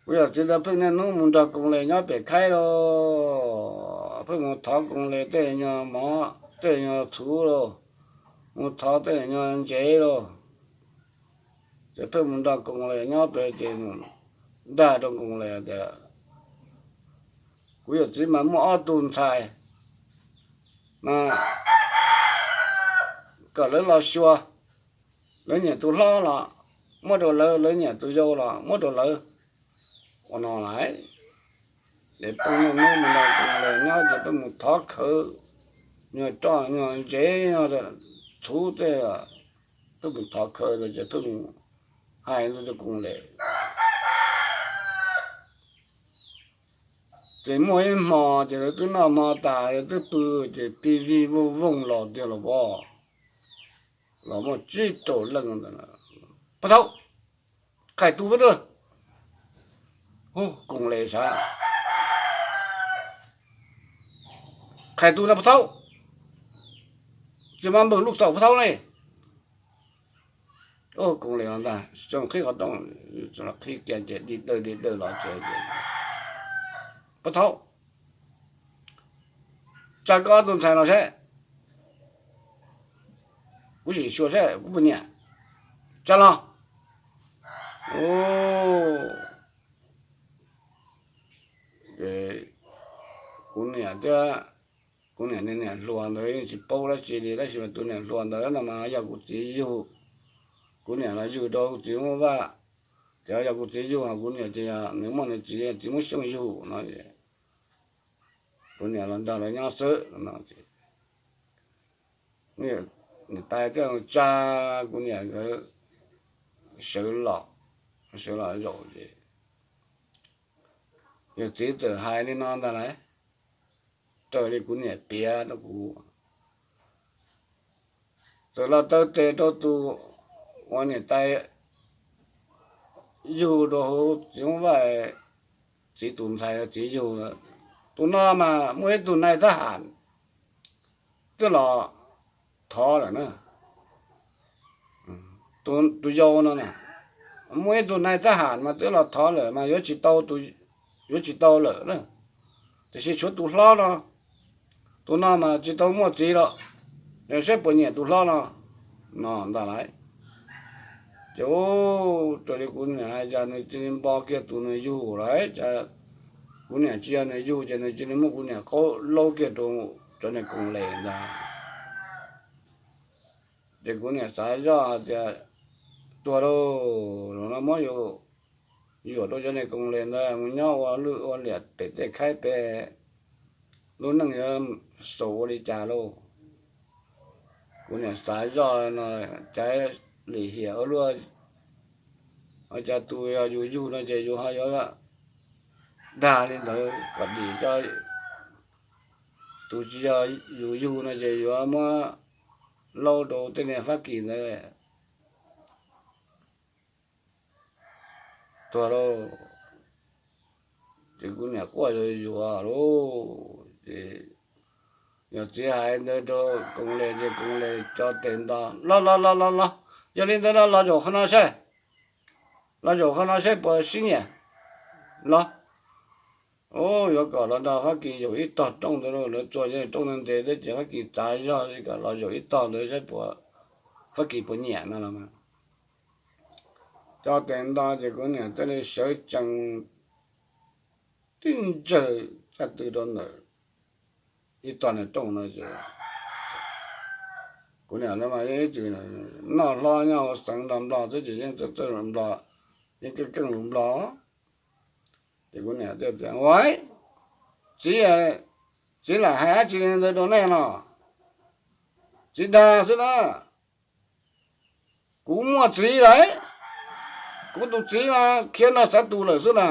Kuv yawm txiv ntawd pheej niaj hnub mus nrog koos les nyob pem khaib lauj, pheej mus thov koos les tej nyuag mov tej nyuag txhuv lauj, mus thov tej nyuag ntsev lauj. Ces pheej mus nrog koos les nyob pem ces mus dag rau koos les tias, kuv yawm txiv mas muaj ob tug ntxhais mas kom lawv los xyuas, lawv nyiam tus hlob los muab rau lawv, lawv nyiam tus yau los muab rau lawv. Ua no lawm ces pheej niaj hnub mus nrog koos les nyob ces pheej mus thov khawv nyuag roj nyuag ntsev, txhuv tej, pheej mus thov khawv ces pheej hais rau koos les. Ces muaj ib hmo ces lawv twb noj hmo tas, lawv twb pw, ces ti vij vooj vooj los tiag los as, los muaj tsib rau leej ntawd. Pov thaum, qhais tus pab dua, koos les sav, qhais tus no pov thaum, tsis mas npawg lub xaum pov thaum ne. Koos les los ntag, xyoo qhib qhov rooj, qhib kiag ces dig dawj dig dawj los tsev ces, pov thaum, tsa koj ob tug ntxhais los saib, kuv sim xyuas saib kuv puas nyiam, tsa los. Kuv niam thiab, kuv niam niag niam hluas ntawd yeej tsis paub dab tsi li, tab sis mas tus niam hluas ntawd no mas yog kuv txiv yug, kuv niam los yug rau txiv Hmoob Vaj, ces yog kuv txiv yug, kuv niam ces nws muaj nws txiv, txiv Hmoob Xyooj yug no, kuv niam los nrog lawv nyob xwb no. Niam tais thiaj tsa kuv niam nkawd sawv los, sawv los zaum ces yawm txiv txawm hais li no ntag lauj, raws li kuv niam piav rau kuv, txawm los taw tes rau tus uas niam tais yug rau hauv txiv Hmoob Vaj, txiv tus ntxhais txiv yug, tus no mas muaj ib tug nais thab ham twb los thov lawm na. Tus yau no na, muaj ib tug nais thab ham mas twb los thov lawm mas yuav tsis tau, yuav tsis tau lawm na. Tiam sis tshuav tus hlob no, tus no mas tsis tau muaj txiv los, saib puas nyiam tus hlob no, no ntag lauj. Ces raws li kuv niam hais cas nws cia li npo kiag tus nws yug lawm. Kuv niam tsis yog nws yug ces nws cia li muab kuv niam qaub laub kiag rau cov niag koos les ntag. Ces kuv niam xav zoj hais tias, tuag lauj, zaum no muab yuam rau cov niag koos les ntawd mus nyob ua lwj ua liam pem tej khaib pem, lub neej yuav xaus ua li cas lauj. Kuv niam xav zoj no, cas lim hiam ua luaj, cas tus yog yus yug no ces yus ho yuav dag li ntawd kom dim cov, tus tsis yog yus yug no ces yuav muab laub rau tej niag Fab Kis ntawd. Tuag lauj. Ces kuv niam quaj yuav yuav lauj. Ces yawm txiv hais ntawd rau koos les ces koos les tso tes nto, los los los los los, yog li ntawd los los zaum qhov no saib, los zaum qhov no saib puas sib nyiam los. Yuav kom los nrog Fab Kis zaum ib tog rooj ntawd lauj, lawv txua rooj ntev ntev thiab ces Fab Kis txav zog li kom los zaum ib tog ntawd saib puas, Fab Kis puas nyiam no los mas. Tso tes nto ces kuv niam thiaj li sawv tsees tib ntsawg caj tw rau ntawm ib tog niag rooj no ces kuv niam lawv mas yeej ib txwm noj hlob nyob hauv xeev Nplog Nplog xwb ces yeej txawj txawj Nplog, yeej keej keej lus Nplog. Ces kuv niam thiaj tias, ua, txiv, txiv lam hais dab tsi li ntawd rau nej no? Txiv dag xwb na. Kuv muaj txiv lawm, kuv tus txiv khiav nrog xav tus lawm xwb na.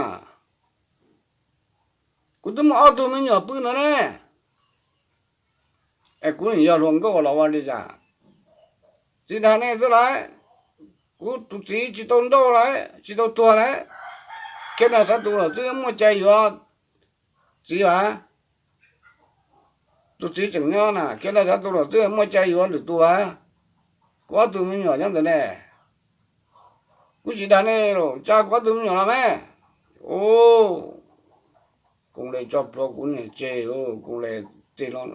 Kuv twb muaj ob tug me nyuam pw ntawd ne. Es kuv nim yog hluas nkauj los ua li cas? Txiv dag nej xwb lauj. Kuv tus txiv tsis tau nrauj lawm, tsis tau tuag lawm, khiav nrog xav tus lawm xwb, muaj cai yuav txiv as. Tus txiv tseem nyob na, khiav nrog xav tus lawm xwb, muaj cai yuav lwm tus as. Kuv ob tug me nyuam nyob ntawd ne. Kuv tsis dag nej los, tsa kuv ob tug me nyuam los me. Koos les tso plhuav kuv niam tseg, koos les tes los,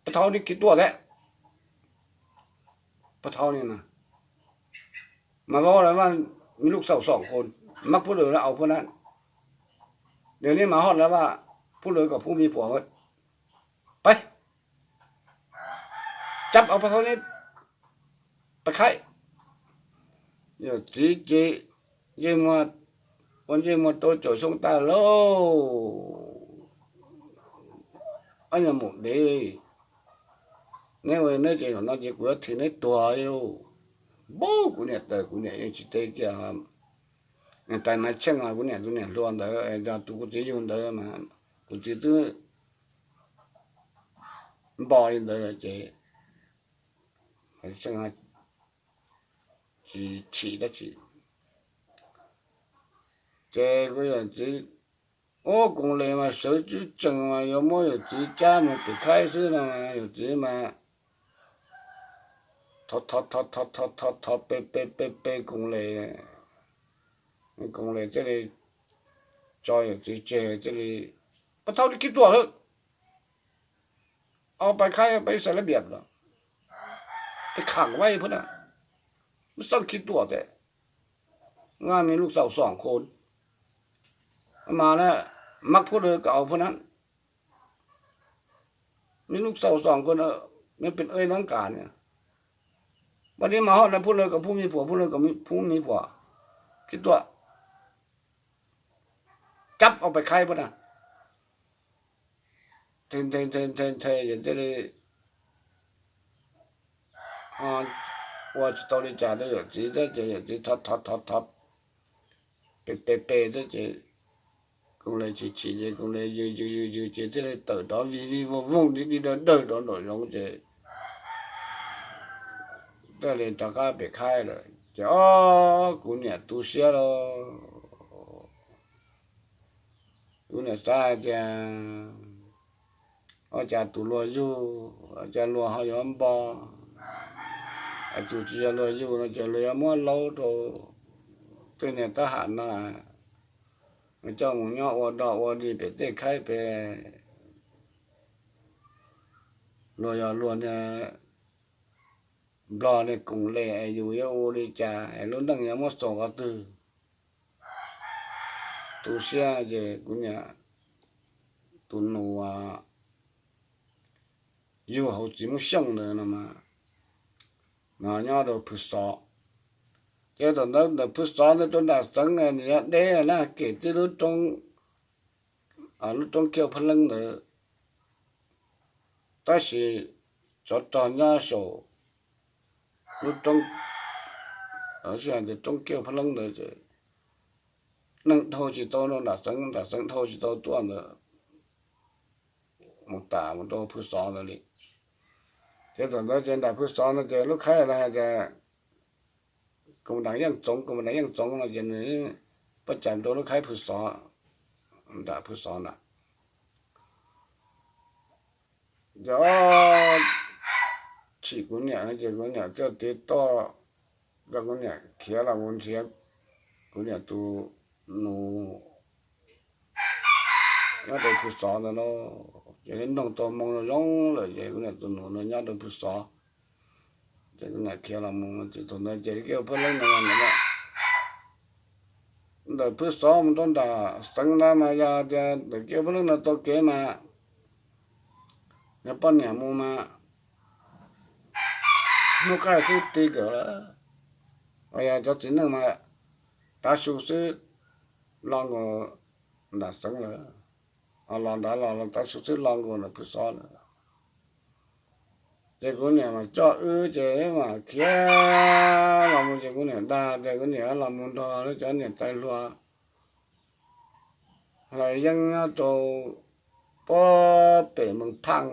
pab thaub neb khiav tuaj thiab, pab thaub ni na, mas vau lawv mas, me lub xaus xom qhos, mab phub lawv lawv au phub nab, nws neb mas hoj lawv mas, phub lawv kom phub me phuam, pab, cab au pab thaub neb pab khaib. Yawm txiv ces ntsej muag, ua ntsej muag rau caum xyoob tag lauj. Ob nyuag maum dev, neb ua neb ces zaum no ces kuv yuav thim neb tuag li lauj. Npauj, kuv niam taws, kuv niam yeej tsis teb kiag. Rais Maiv Tsheej, kuv niam tus niam hluas ntawd, yog tus kuv txiv yug ntawd mas kuv txiv twb npo li ntawd lawm ces tsis chim dab tsi. Ces kuv yawm txiv, ub, koos les mas sawv tswb tsees mas yuav muab yawm txiv cab mus pem khaib xwb no, yawm txiv mas thov thov thov thov thov pe pe pe pe koos les, koos les thiaj li tso yawm txiv tseg thiaj li, pab thaub neb khiav tuaj lawm, au pab khaib pab ib xav lab biam los, pab kham vaib phub nab, mab xaj khiav tuaj thiab, nab me lub xaus xom qhos, mas na, mab phub lawv kom au phub nab, me lub xaus xom qhos, me pes ej nab kas, pab neb mas hoj lawv phub lawv kom phub me phuam, phub lawv kom phub me phuam, khiav tuaj, cab au pab khaib phub nab, nthe nthe nthe nthe nthe ces thiaj li ua tsis tau li cas rau yawm txiv thiab ces yawm txiv thov thov thov thov pe pe pe thiab ces koos les chim chim ces koos les yws yws yws yws ces thiaj li tawm rov vij vij voog voog dig dig dawg dawg rov nraum zoov ces thiaj li rov qab pem khaib lawm ces, o, kuv niam tu siab lauj. Kuv niam xav hais tias, ua cas tus luag yug, ua cas luag ho yuav npo, tus tsis yog luag yug no ces luag yuav muab laub rau tej niag tab ham no, coj mus nyob ua dog ua dig pem tej khaib pem. Luag yog luag niag Nplog nej koom le es yus yuav ua li cas es lub neej yuav muab xaus qhov twg. Tu siab ces kuv niam tus nus yug hauv txiv Hmoob Xyooj ntawd no mas, no nyob rau Phwv Xov. Ces thaum ntawd ntawm Phwv Xov ntawd rau Nram Xeev nws yog deb na, kem tib lub roob, lub roob Kiaj Phab Leeb ntawd. Tab sis tsov rog nyob saum lub roob, roob Kiaj Phab Leeb ntawd ces neeg dhau tsis tau rau Nram Xeev, Nram Xeev dhau tsis tau tuaj ntawd mus tas mus rau Phwv Xov ntawd li. Ces thaum ntawd ces nram Phwv Xov no ces lub khaib los hais tias Koos Nram Yeej Txoov, Koos Nram Yeej Txoov no ces nws pab cas rau lub khaib Phwv Xov, nram Phwv Xov na. Ces chim kuv niam ces kuv niam thiaj tiv toj, kuv niam khiav los mus nrhiav kuv niam tus nus nyob rau Phwv Xov ntawd lauj. Ces nug tau moo zoo lawm ces kuv niam tus nus no nyob rau Phwv Xov. Ces kuv niam khiav los mus ces thaum ntawd ces Kiaj Phab Leeb no ntawm Phwv Xov mus rau Nram Xeev ntawd mas yog tias ntawm Kiaj Phab Leeb no tau kev mas yog poj niam mus mas hnub qaij twb ti kawm lawm. Yog cov txiv neej mas tav su xwb los nkaus Nram Xeev lawm, los nrad los tav su xwb los nkaus ntawm Phwv Xov lawm. Ces kuv niam mas coj wb ces wb mas khiav los mus ces kuv niam dag tias kuv niam los mus nrog lawv cov niam tais hluas hlais yeeb nyob rau puag pem Moos Phaaj,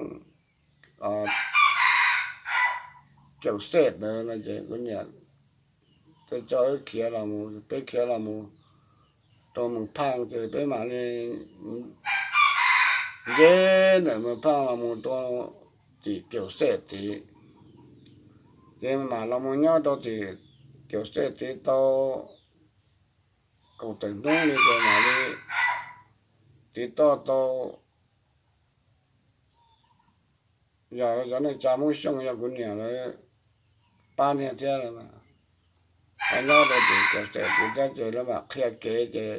Kaum Xej ntawd no ces kuv niam thiaj coj wb khiav los mus, peb khiav los mus rau Moos Phaaj ces peb mam li nce ntawm Moos Phaaj los mus rau tim Kaum Xej tid. Ces mam los mus nyob rau tim Kaum Xej tid tau kaum tawm hnub li ces mam li tiv toj tau yog cov neej tsa Hmoob Xyooj yog kuv niam lawv pab niag thiab, nyob rau tim Kaum Xej tid thiab ces lawv mam qhia kev ces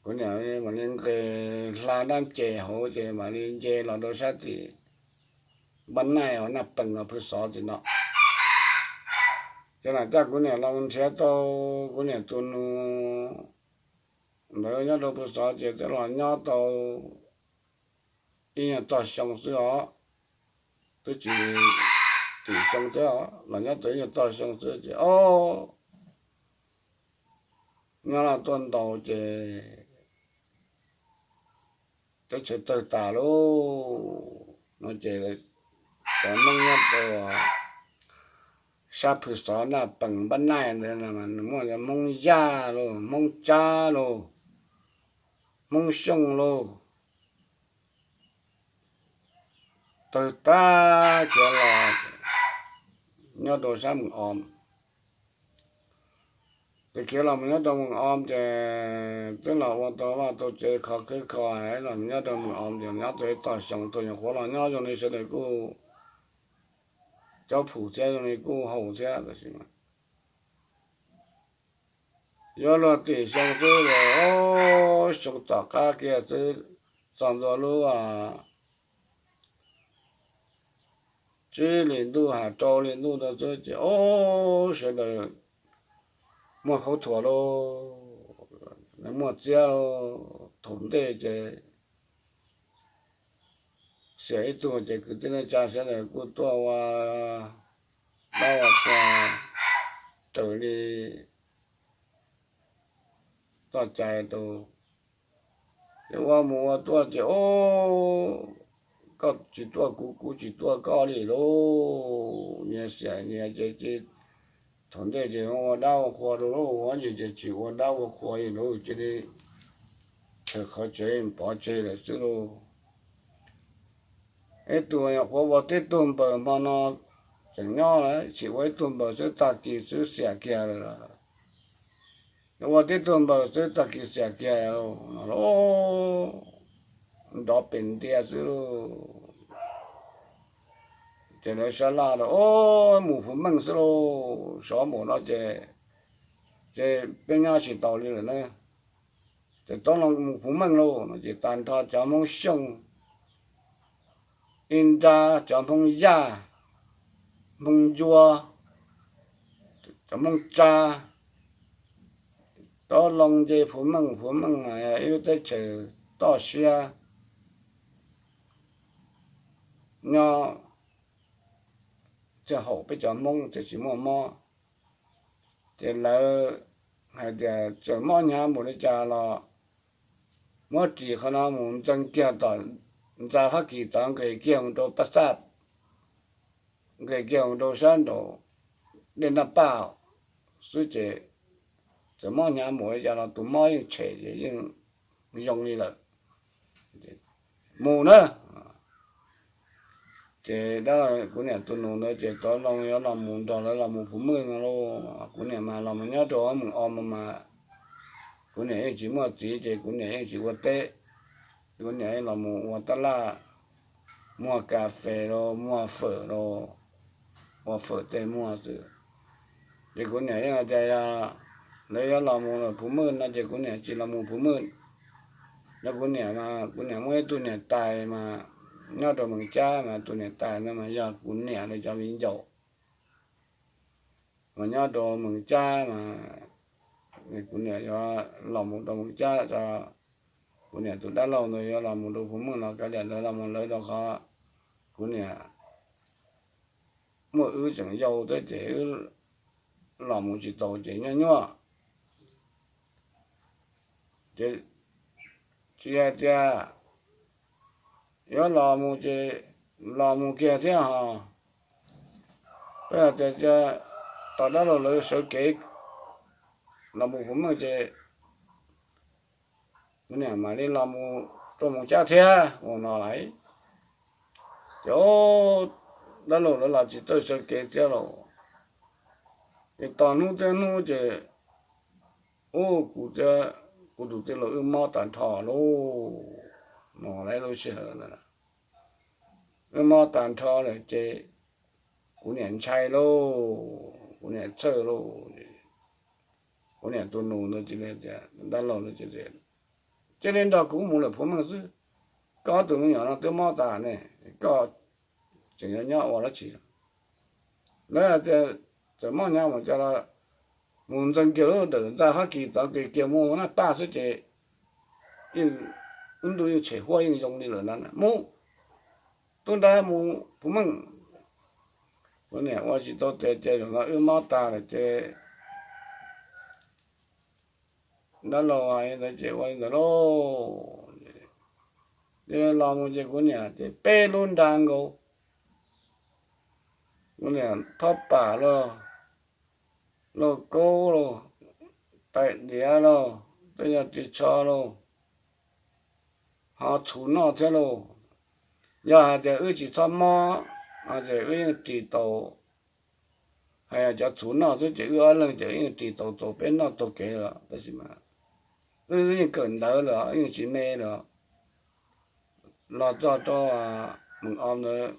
kuv niam mam li nqes hla nab ces hauv ces mam li nce los rau sab tim Npab Naij uas Naj Pees los Phwv Xov tim no. Ces lam coj kuv niam los nrhiav tau kuv niam tus nus ntawd nyob rau Phwv Xov ces twb los nyob tau ib nyuag tog xyoo xwb os, twb tsis tim xyoo thiab os, los nyob tau ib nyuag tog xyoo xwb ces o, nyob los tuaj ntaus ces teb chaws tawg tas lauj no ces cov Hmoob nyob rau sab Phwv Xov Naj Pees Npab Naij ntawd nws muaj Hmoob Yaj lauj, Hmoob Tsab lauj, Hmoob Xyooj lauj, tawg tag khiav los nyob rau sab Moos Om. Ces khiav los mus nyob rau Moos Om ces twb los ua tau vaj tau tsev kho khwb kho los nyob rau Moos Om ces nyob tau ib tog xyoo tau nyuam qhuav los nyob zoo li sawv daws kuj caub phum thiab zoo li kuj haus thiab tab sis yuav luag tim xyoo xwb los xyoo tom qab kiag xwb txog ntua lub tsib hlis ntuj hais rau hli ntuj ntawd xwb ces o, sawv daws muaj khaub thuas lauj, muaj txiab lauj. Thaum ntej ces xiam ib tug ces kwv tij neej tsa sawv daws kuj tuaj ua dab ua qhua raws li txoj cai rau. Ces ua mus ua tuaj ces o, koj tsis tuaj kuv, kuv tsis tuaj koj li lauj. Nyias xiam nyias ces thaum ntej ces ua dab ua qhua rau lauj, ua nyias ces tsis ua dab ua qhua li lauj, cia li chaws qhov tsev pov tseg lawm xwb lauj. Ib tug nyuam qhuav ua tib tug npawg hmo no tseem nyob lawm, tsis ua ib tug npawg xwb tag kis xwb xiam kiag lawm. Ua tib tug npawg xwb tag kis xiam kiag no, nrov pem ntia xwb lauj. Ces lawv sab laj rau, o, mus puv meej xwb lauj, sov npaum no ces, ces peb nyob tsis taus li lawm na. Ces tau los mus puv meej lauj no ces tag nrho cov Hmoob Xyooj, ib nrab cov Hmoob Yaj, Hmoob Ncua, cov Hmoob Tsa, tau los nce puv meej. Puv meej mas yog ib lub teb chaws toj siab nyob txij haum peb cov Hmoob txawm tsis muaj mob. Ces lawv hais tias txawm mob hnyav npaum li cas los muab ris qhov no mus ntxeev kiag tom ntxa Fab Kis tod, nqes kiag mus rau Paj Xaj, nqes kiag mus rau sab nraum dej Naj Paj xwb ces txawm mob hnyav npaum li cas los tus mob yeej tshem ces yeej zoo li lawm. Mus na. Ces dab laug kuv niam tus nus ntawd ces tov loo yuav los mus nrog lawv los mus puv meej no lauj. Kuv niam mas los mus nyob rau Moos Os mas, kuv niam yeej tsis muaj txiv ces kuv niam yeej tsis ua teb. Kuv niam yeej los mus ua tab laj, muag kas fes los muag fawm los, ua fawm tej muag xwb. Ces kuv niam yeej hais tias yog lawv yuav los mus puv meej no ces kuv niam tsis los mus puv meej. Yog kuv niam mas kuv niam muaj ib tug niam tais mas nyob rau Moos Cab mas tus niam tais no mas yog kuv niam lawv cov viv ncaus mas nyob rau Moos Cab mas kuv niam yuav los mus rau Moos Cab tso. Kuv niam tus dab laug ntawd yuav los mus rau puv meej no kav liam lawv los mus lawv rau qhov kuv niam muaj wb tseem yau thiab ces wb los mus tsis tau ces nyuaj nyuaj. Ces tsis hais tias yuav los mus ces los mus kiag thiab ho. Peb hais tias cia tos dab laug lawv sawv kev los mus puv meej ces kuv niam mam li los mus rau Moos Cab thiab ua no lawm. Ces dab laug lawv los tsis txawj sawv kev thiab los, ces tos hnub thiab hnub ces ub kuv thiab kuv tus tij laug wb mob tag nrho lauj. No lawm lub sij hawm ntawd wb mob tag nrho lawm ces kuv niam ntshai lauj, kuv niam txhawj lauj. Kuv niam tus nus ntawd cia li tias, dab laug ntawd cia li tias, cia li nrog kuv mus lawm puv meej xwb. Koj tus me nyuam no twb mob tas ne, koj tseem yuav nyob ua dab tsi? Lawv hais tias txawm mob hnyav mus cas los mus ntxeev kiag lub ntawm ntxa Fab Kis tod, kiag kiag mus Naj Paj xwb ces ub ntuj yeej tshem huab yeej zoo li lawm na. Mus, tub nrab mus puv meej. Kuv niam ua tsis tau tes ces zaum no wb mob tas lawm ces dab laug hais li ntawd ces ua li ntawd lauj. Ces los mus ces kuv niam ces peb lub nra nkaus. Kuv niam thob pam lauj, lauj kaub lauj, tais diav lauj, tej yog ris tsho lauj, ho txhuv noj thiab lauj. Yog hais tias wb tsis txhob mob no ces wb yeej ris tau. Hais yog cov txhuv noj xwb ces wb ob leeg ces wb yeej ris tau tau peb noj taug kev los, tab sis mas wb yeej kawm ntawv los yeej tsis me los. Los txog rau Moos Os ntawd,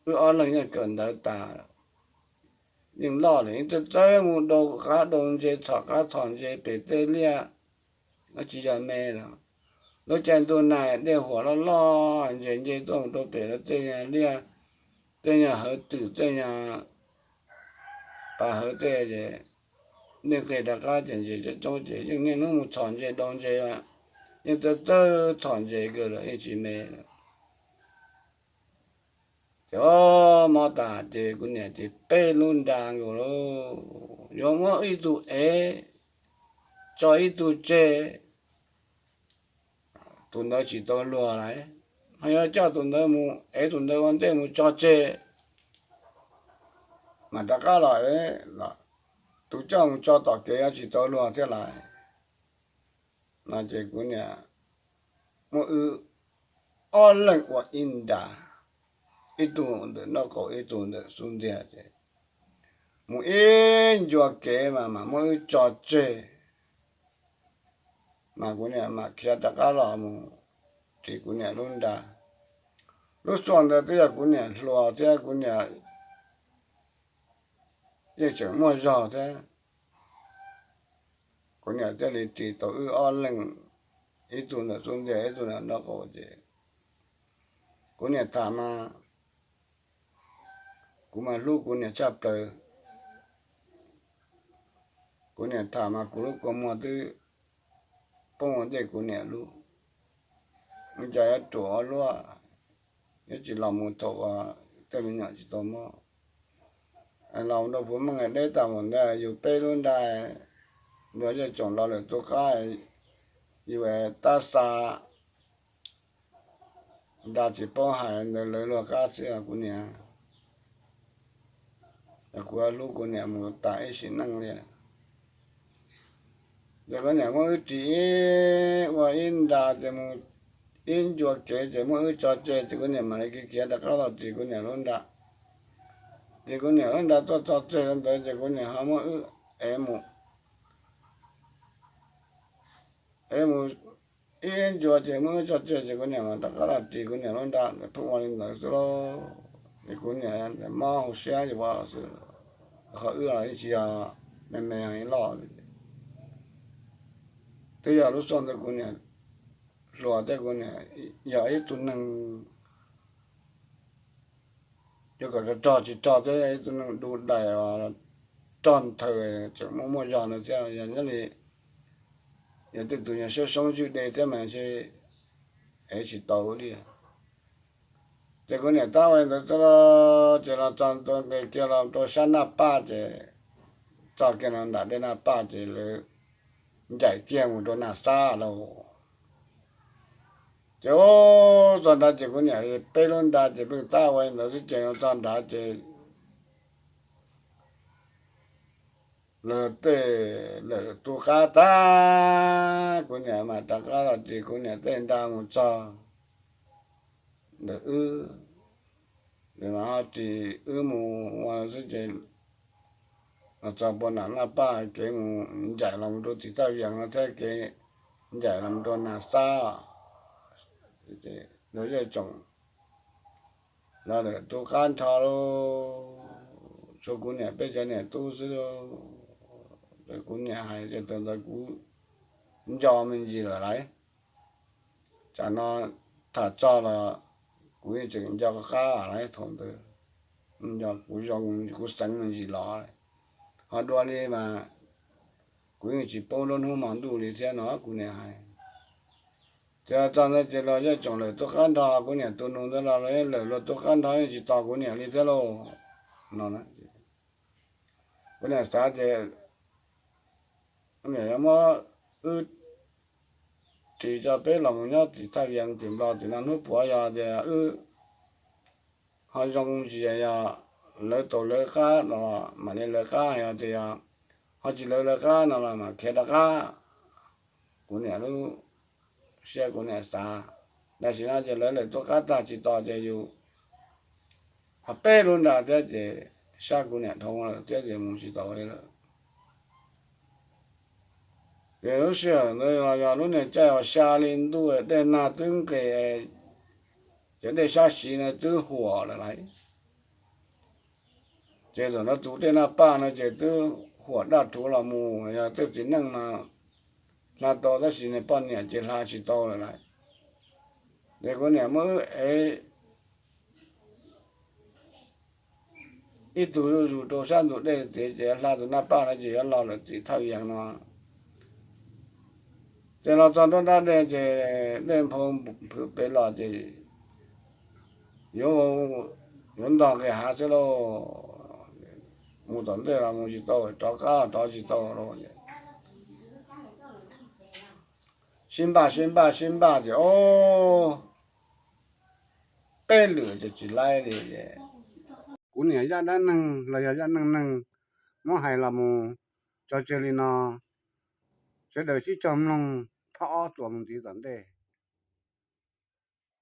wb ob leeg yeej kawm ntawv tas, yeej loj lawm, yeej txawj txawj mus dau qab dau ntses, txhom qab txhom ntses pem tej liaj, tsis yog me los. Lub caij ntuj nag dej huam loj loj, ntses nce tuaj mus rau pem lawv tej liaj, tej nyuag hawv twm, tej nyuag pas hawv tej ces, nej nqis rov qab ces ntses coob coob ces yeej niaj hnub mus txhom ntses dau ntses, yeej txawj txawj txhom ntses kawg los yeej tsis me lawm. Ces mob tas ces kuv niam ces peb lub nra nkaus lauj, yuav muab ib tug ev tso ib tug tseg, tus ntawd tsis tau luag lawm, ho yuav coj tus ntawd mus ev tus ntawd ua ntej mus tso tseg, mam rov qab los, tus coj mus tso tom kev yuav tsis tau luag thiab lawm. No ces kuv niam muab wb ob leeg ua ib nra, ib tug ntawm nraub qaum ib tug ntawm xub ntiag ces mus ib ncua kev mas mam muab wb tso tseg. Mas kuv niam mam khiav rov qab los mus ris kuv niam lub nra. Lub xyoo ntawd twb yog kuv niam hluas thiab kuv niam yeej tseem muaj zog thiab. Kuv niam thiaj li ris tau wb ob leeg, ib tug ntawm xub ntiag ib tug ntawm nraub qaum ces kuv niam tham mas kuv mas hlub kuv niam tshaj plaws. Kuv niam tham mas kuv lub kua muag twb poob ua ntej kuv niam lub. Ua cas yuav ruam ua luaj, yuav tsis los mus thaum uas tej me nyuam tsis tau mob. Los rau puv meej deb tag mus ntawd yus peb lub nra, luag yeej tsoom los lawm tu qab, yus tab xa nra tsis paub hais ntawd lawv luag qab xwb kuv niam. Kuv hlub kuv niam mus tas ib sim neej li. Ces kuv niam muab wb ris ib ua ib nra ces mus ib ncua kev ces muab wb tso tseg ces kuv niam mam li khiav khiav rov qab los ris kuv niam lub nra. Ces kuv niam lub nra tuaj tso tseg rau ntawd ces kuv niam ho muab wb ev mus, ev mus ib ncua ces muab wb tso tseg ces kuv niam mam rov qab los ris kuv niam lub nra. Pheej ua li ntawd xwb lauj. Ces kuv niam mob hauv siab xwb, qhov wb los tsis yog me me loj. Twb yog lub xyoo ntawd kuv niam hluas thiab kuv niam yog ib tug neeg yuav kom rog rog tsis rog thiab yog ib tug neeg du dais rog nthaws, tseem muaj muaj zog ntawd thiab. Yog nyob li yog tej tug yog siab soob ywj dej thiab mas ntshe ev tsis tau li. Ces kuv niam tab ua li ntawd xwb lauj, ces los txog ntua nqis kiag los rau sab Naj Paj ces txog kiag no nram dej Naj Paj ces lawv ncaim kiag mus rau Naj Xab lauj. Ces ub, txog nrad ces kuv niam peb lub nra ces pheej tab ua li ntawd xwb ces txog nrad ces lawv tej lawm tu qab tag, kuv niam mam rov qab los ris kuv niam tej nra mus txog ntawm wb. Ces mas ho ris wb mus ua xwb ces los txog puag nram Naj Paj kev mus ncaim los mus rau tim Thaj Vias no thiab kev ncaim los mus rau Nas Xab. Ces lawv yeej tsoom los lawm tu qab nrho lauj, tshuav kuv niam peb cov niam tub xwb lauj. Kuv niam hais ces thaum ntawd kuv nco me ntsis lawm lauj. Tsam no tham txog los kuv yeej tseem nco qab lawm thaum ntawd, nco kuv zoo kuv xeev me ntsis los. Ho dua li mas kuv yeej tsis paub lub hnub hmo ntuj li thiab no kuv niam hais. Ces txog ntawd ces los yeej tsoom lawm tu qab nrho, kuv niam tus nus ntawd los los yeej lawm luag tu qab nrho yeej tsis tos kuv niam li thiab lauj no. Kuv niam xav ces kuv niam yuav muab wb ris tso peb los mus nyob tim Thaj Vias tim Nplog tim no hnub puav yog tias wb ho zoo ntsis yog lawv tau lawv qab no mam li lawv qab, yog tias ho tsis lawv lawv qab no los mam khiav rov qab. Kuv niam lub siab kuv niam xav, tam sim no ces lawv lawm tuaj qab tag tsis tos ces yus ho peb lub nra thiab ces sab kuv niam dhau lawm thiab ces mus tsis tau li lawm. Ces lub sij hawm ntawd los yog lub niag caij uas xya li ntuj dej nag twb nqis, ces dej sab siv no twb huam lawm lauj. Ces thaum no tus dej Naj Paj no ces twb huam daj rhuv los mus, yog tej txiv neej mas hla tau tab sis nws poj niam ces hla tsis tau lawm lauj. Ces kuv niam muab wb ev ib tug zuj zus rau sab ntug dej tid ces hla tus Naj Paj no ces yuav los lawm tim Thaj Vias no. Ces los txog nruab nrab dej ces dej nphau nphwv pem los ces yuav, yuav ntog nqis hav xwb lauj. Mus tom ntej los mus tsis tau, rov qab rov tsis tau lauj. Sib npaj sib npaj sib npaj ces ob peb lwm ces tsis laib li. Kuv niam zaj dab neeg los yog zaj neej neeg muab hais los mus tso tseg li no, sawv daws sib cog mloog phab ob txuas mus ntxiv tom ntej.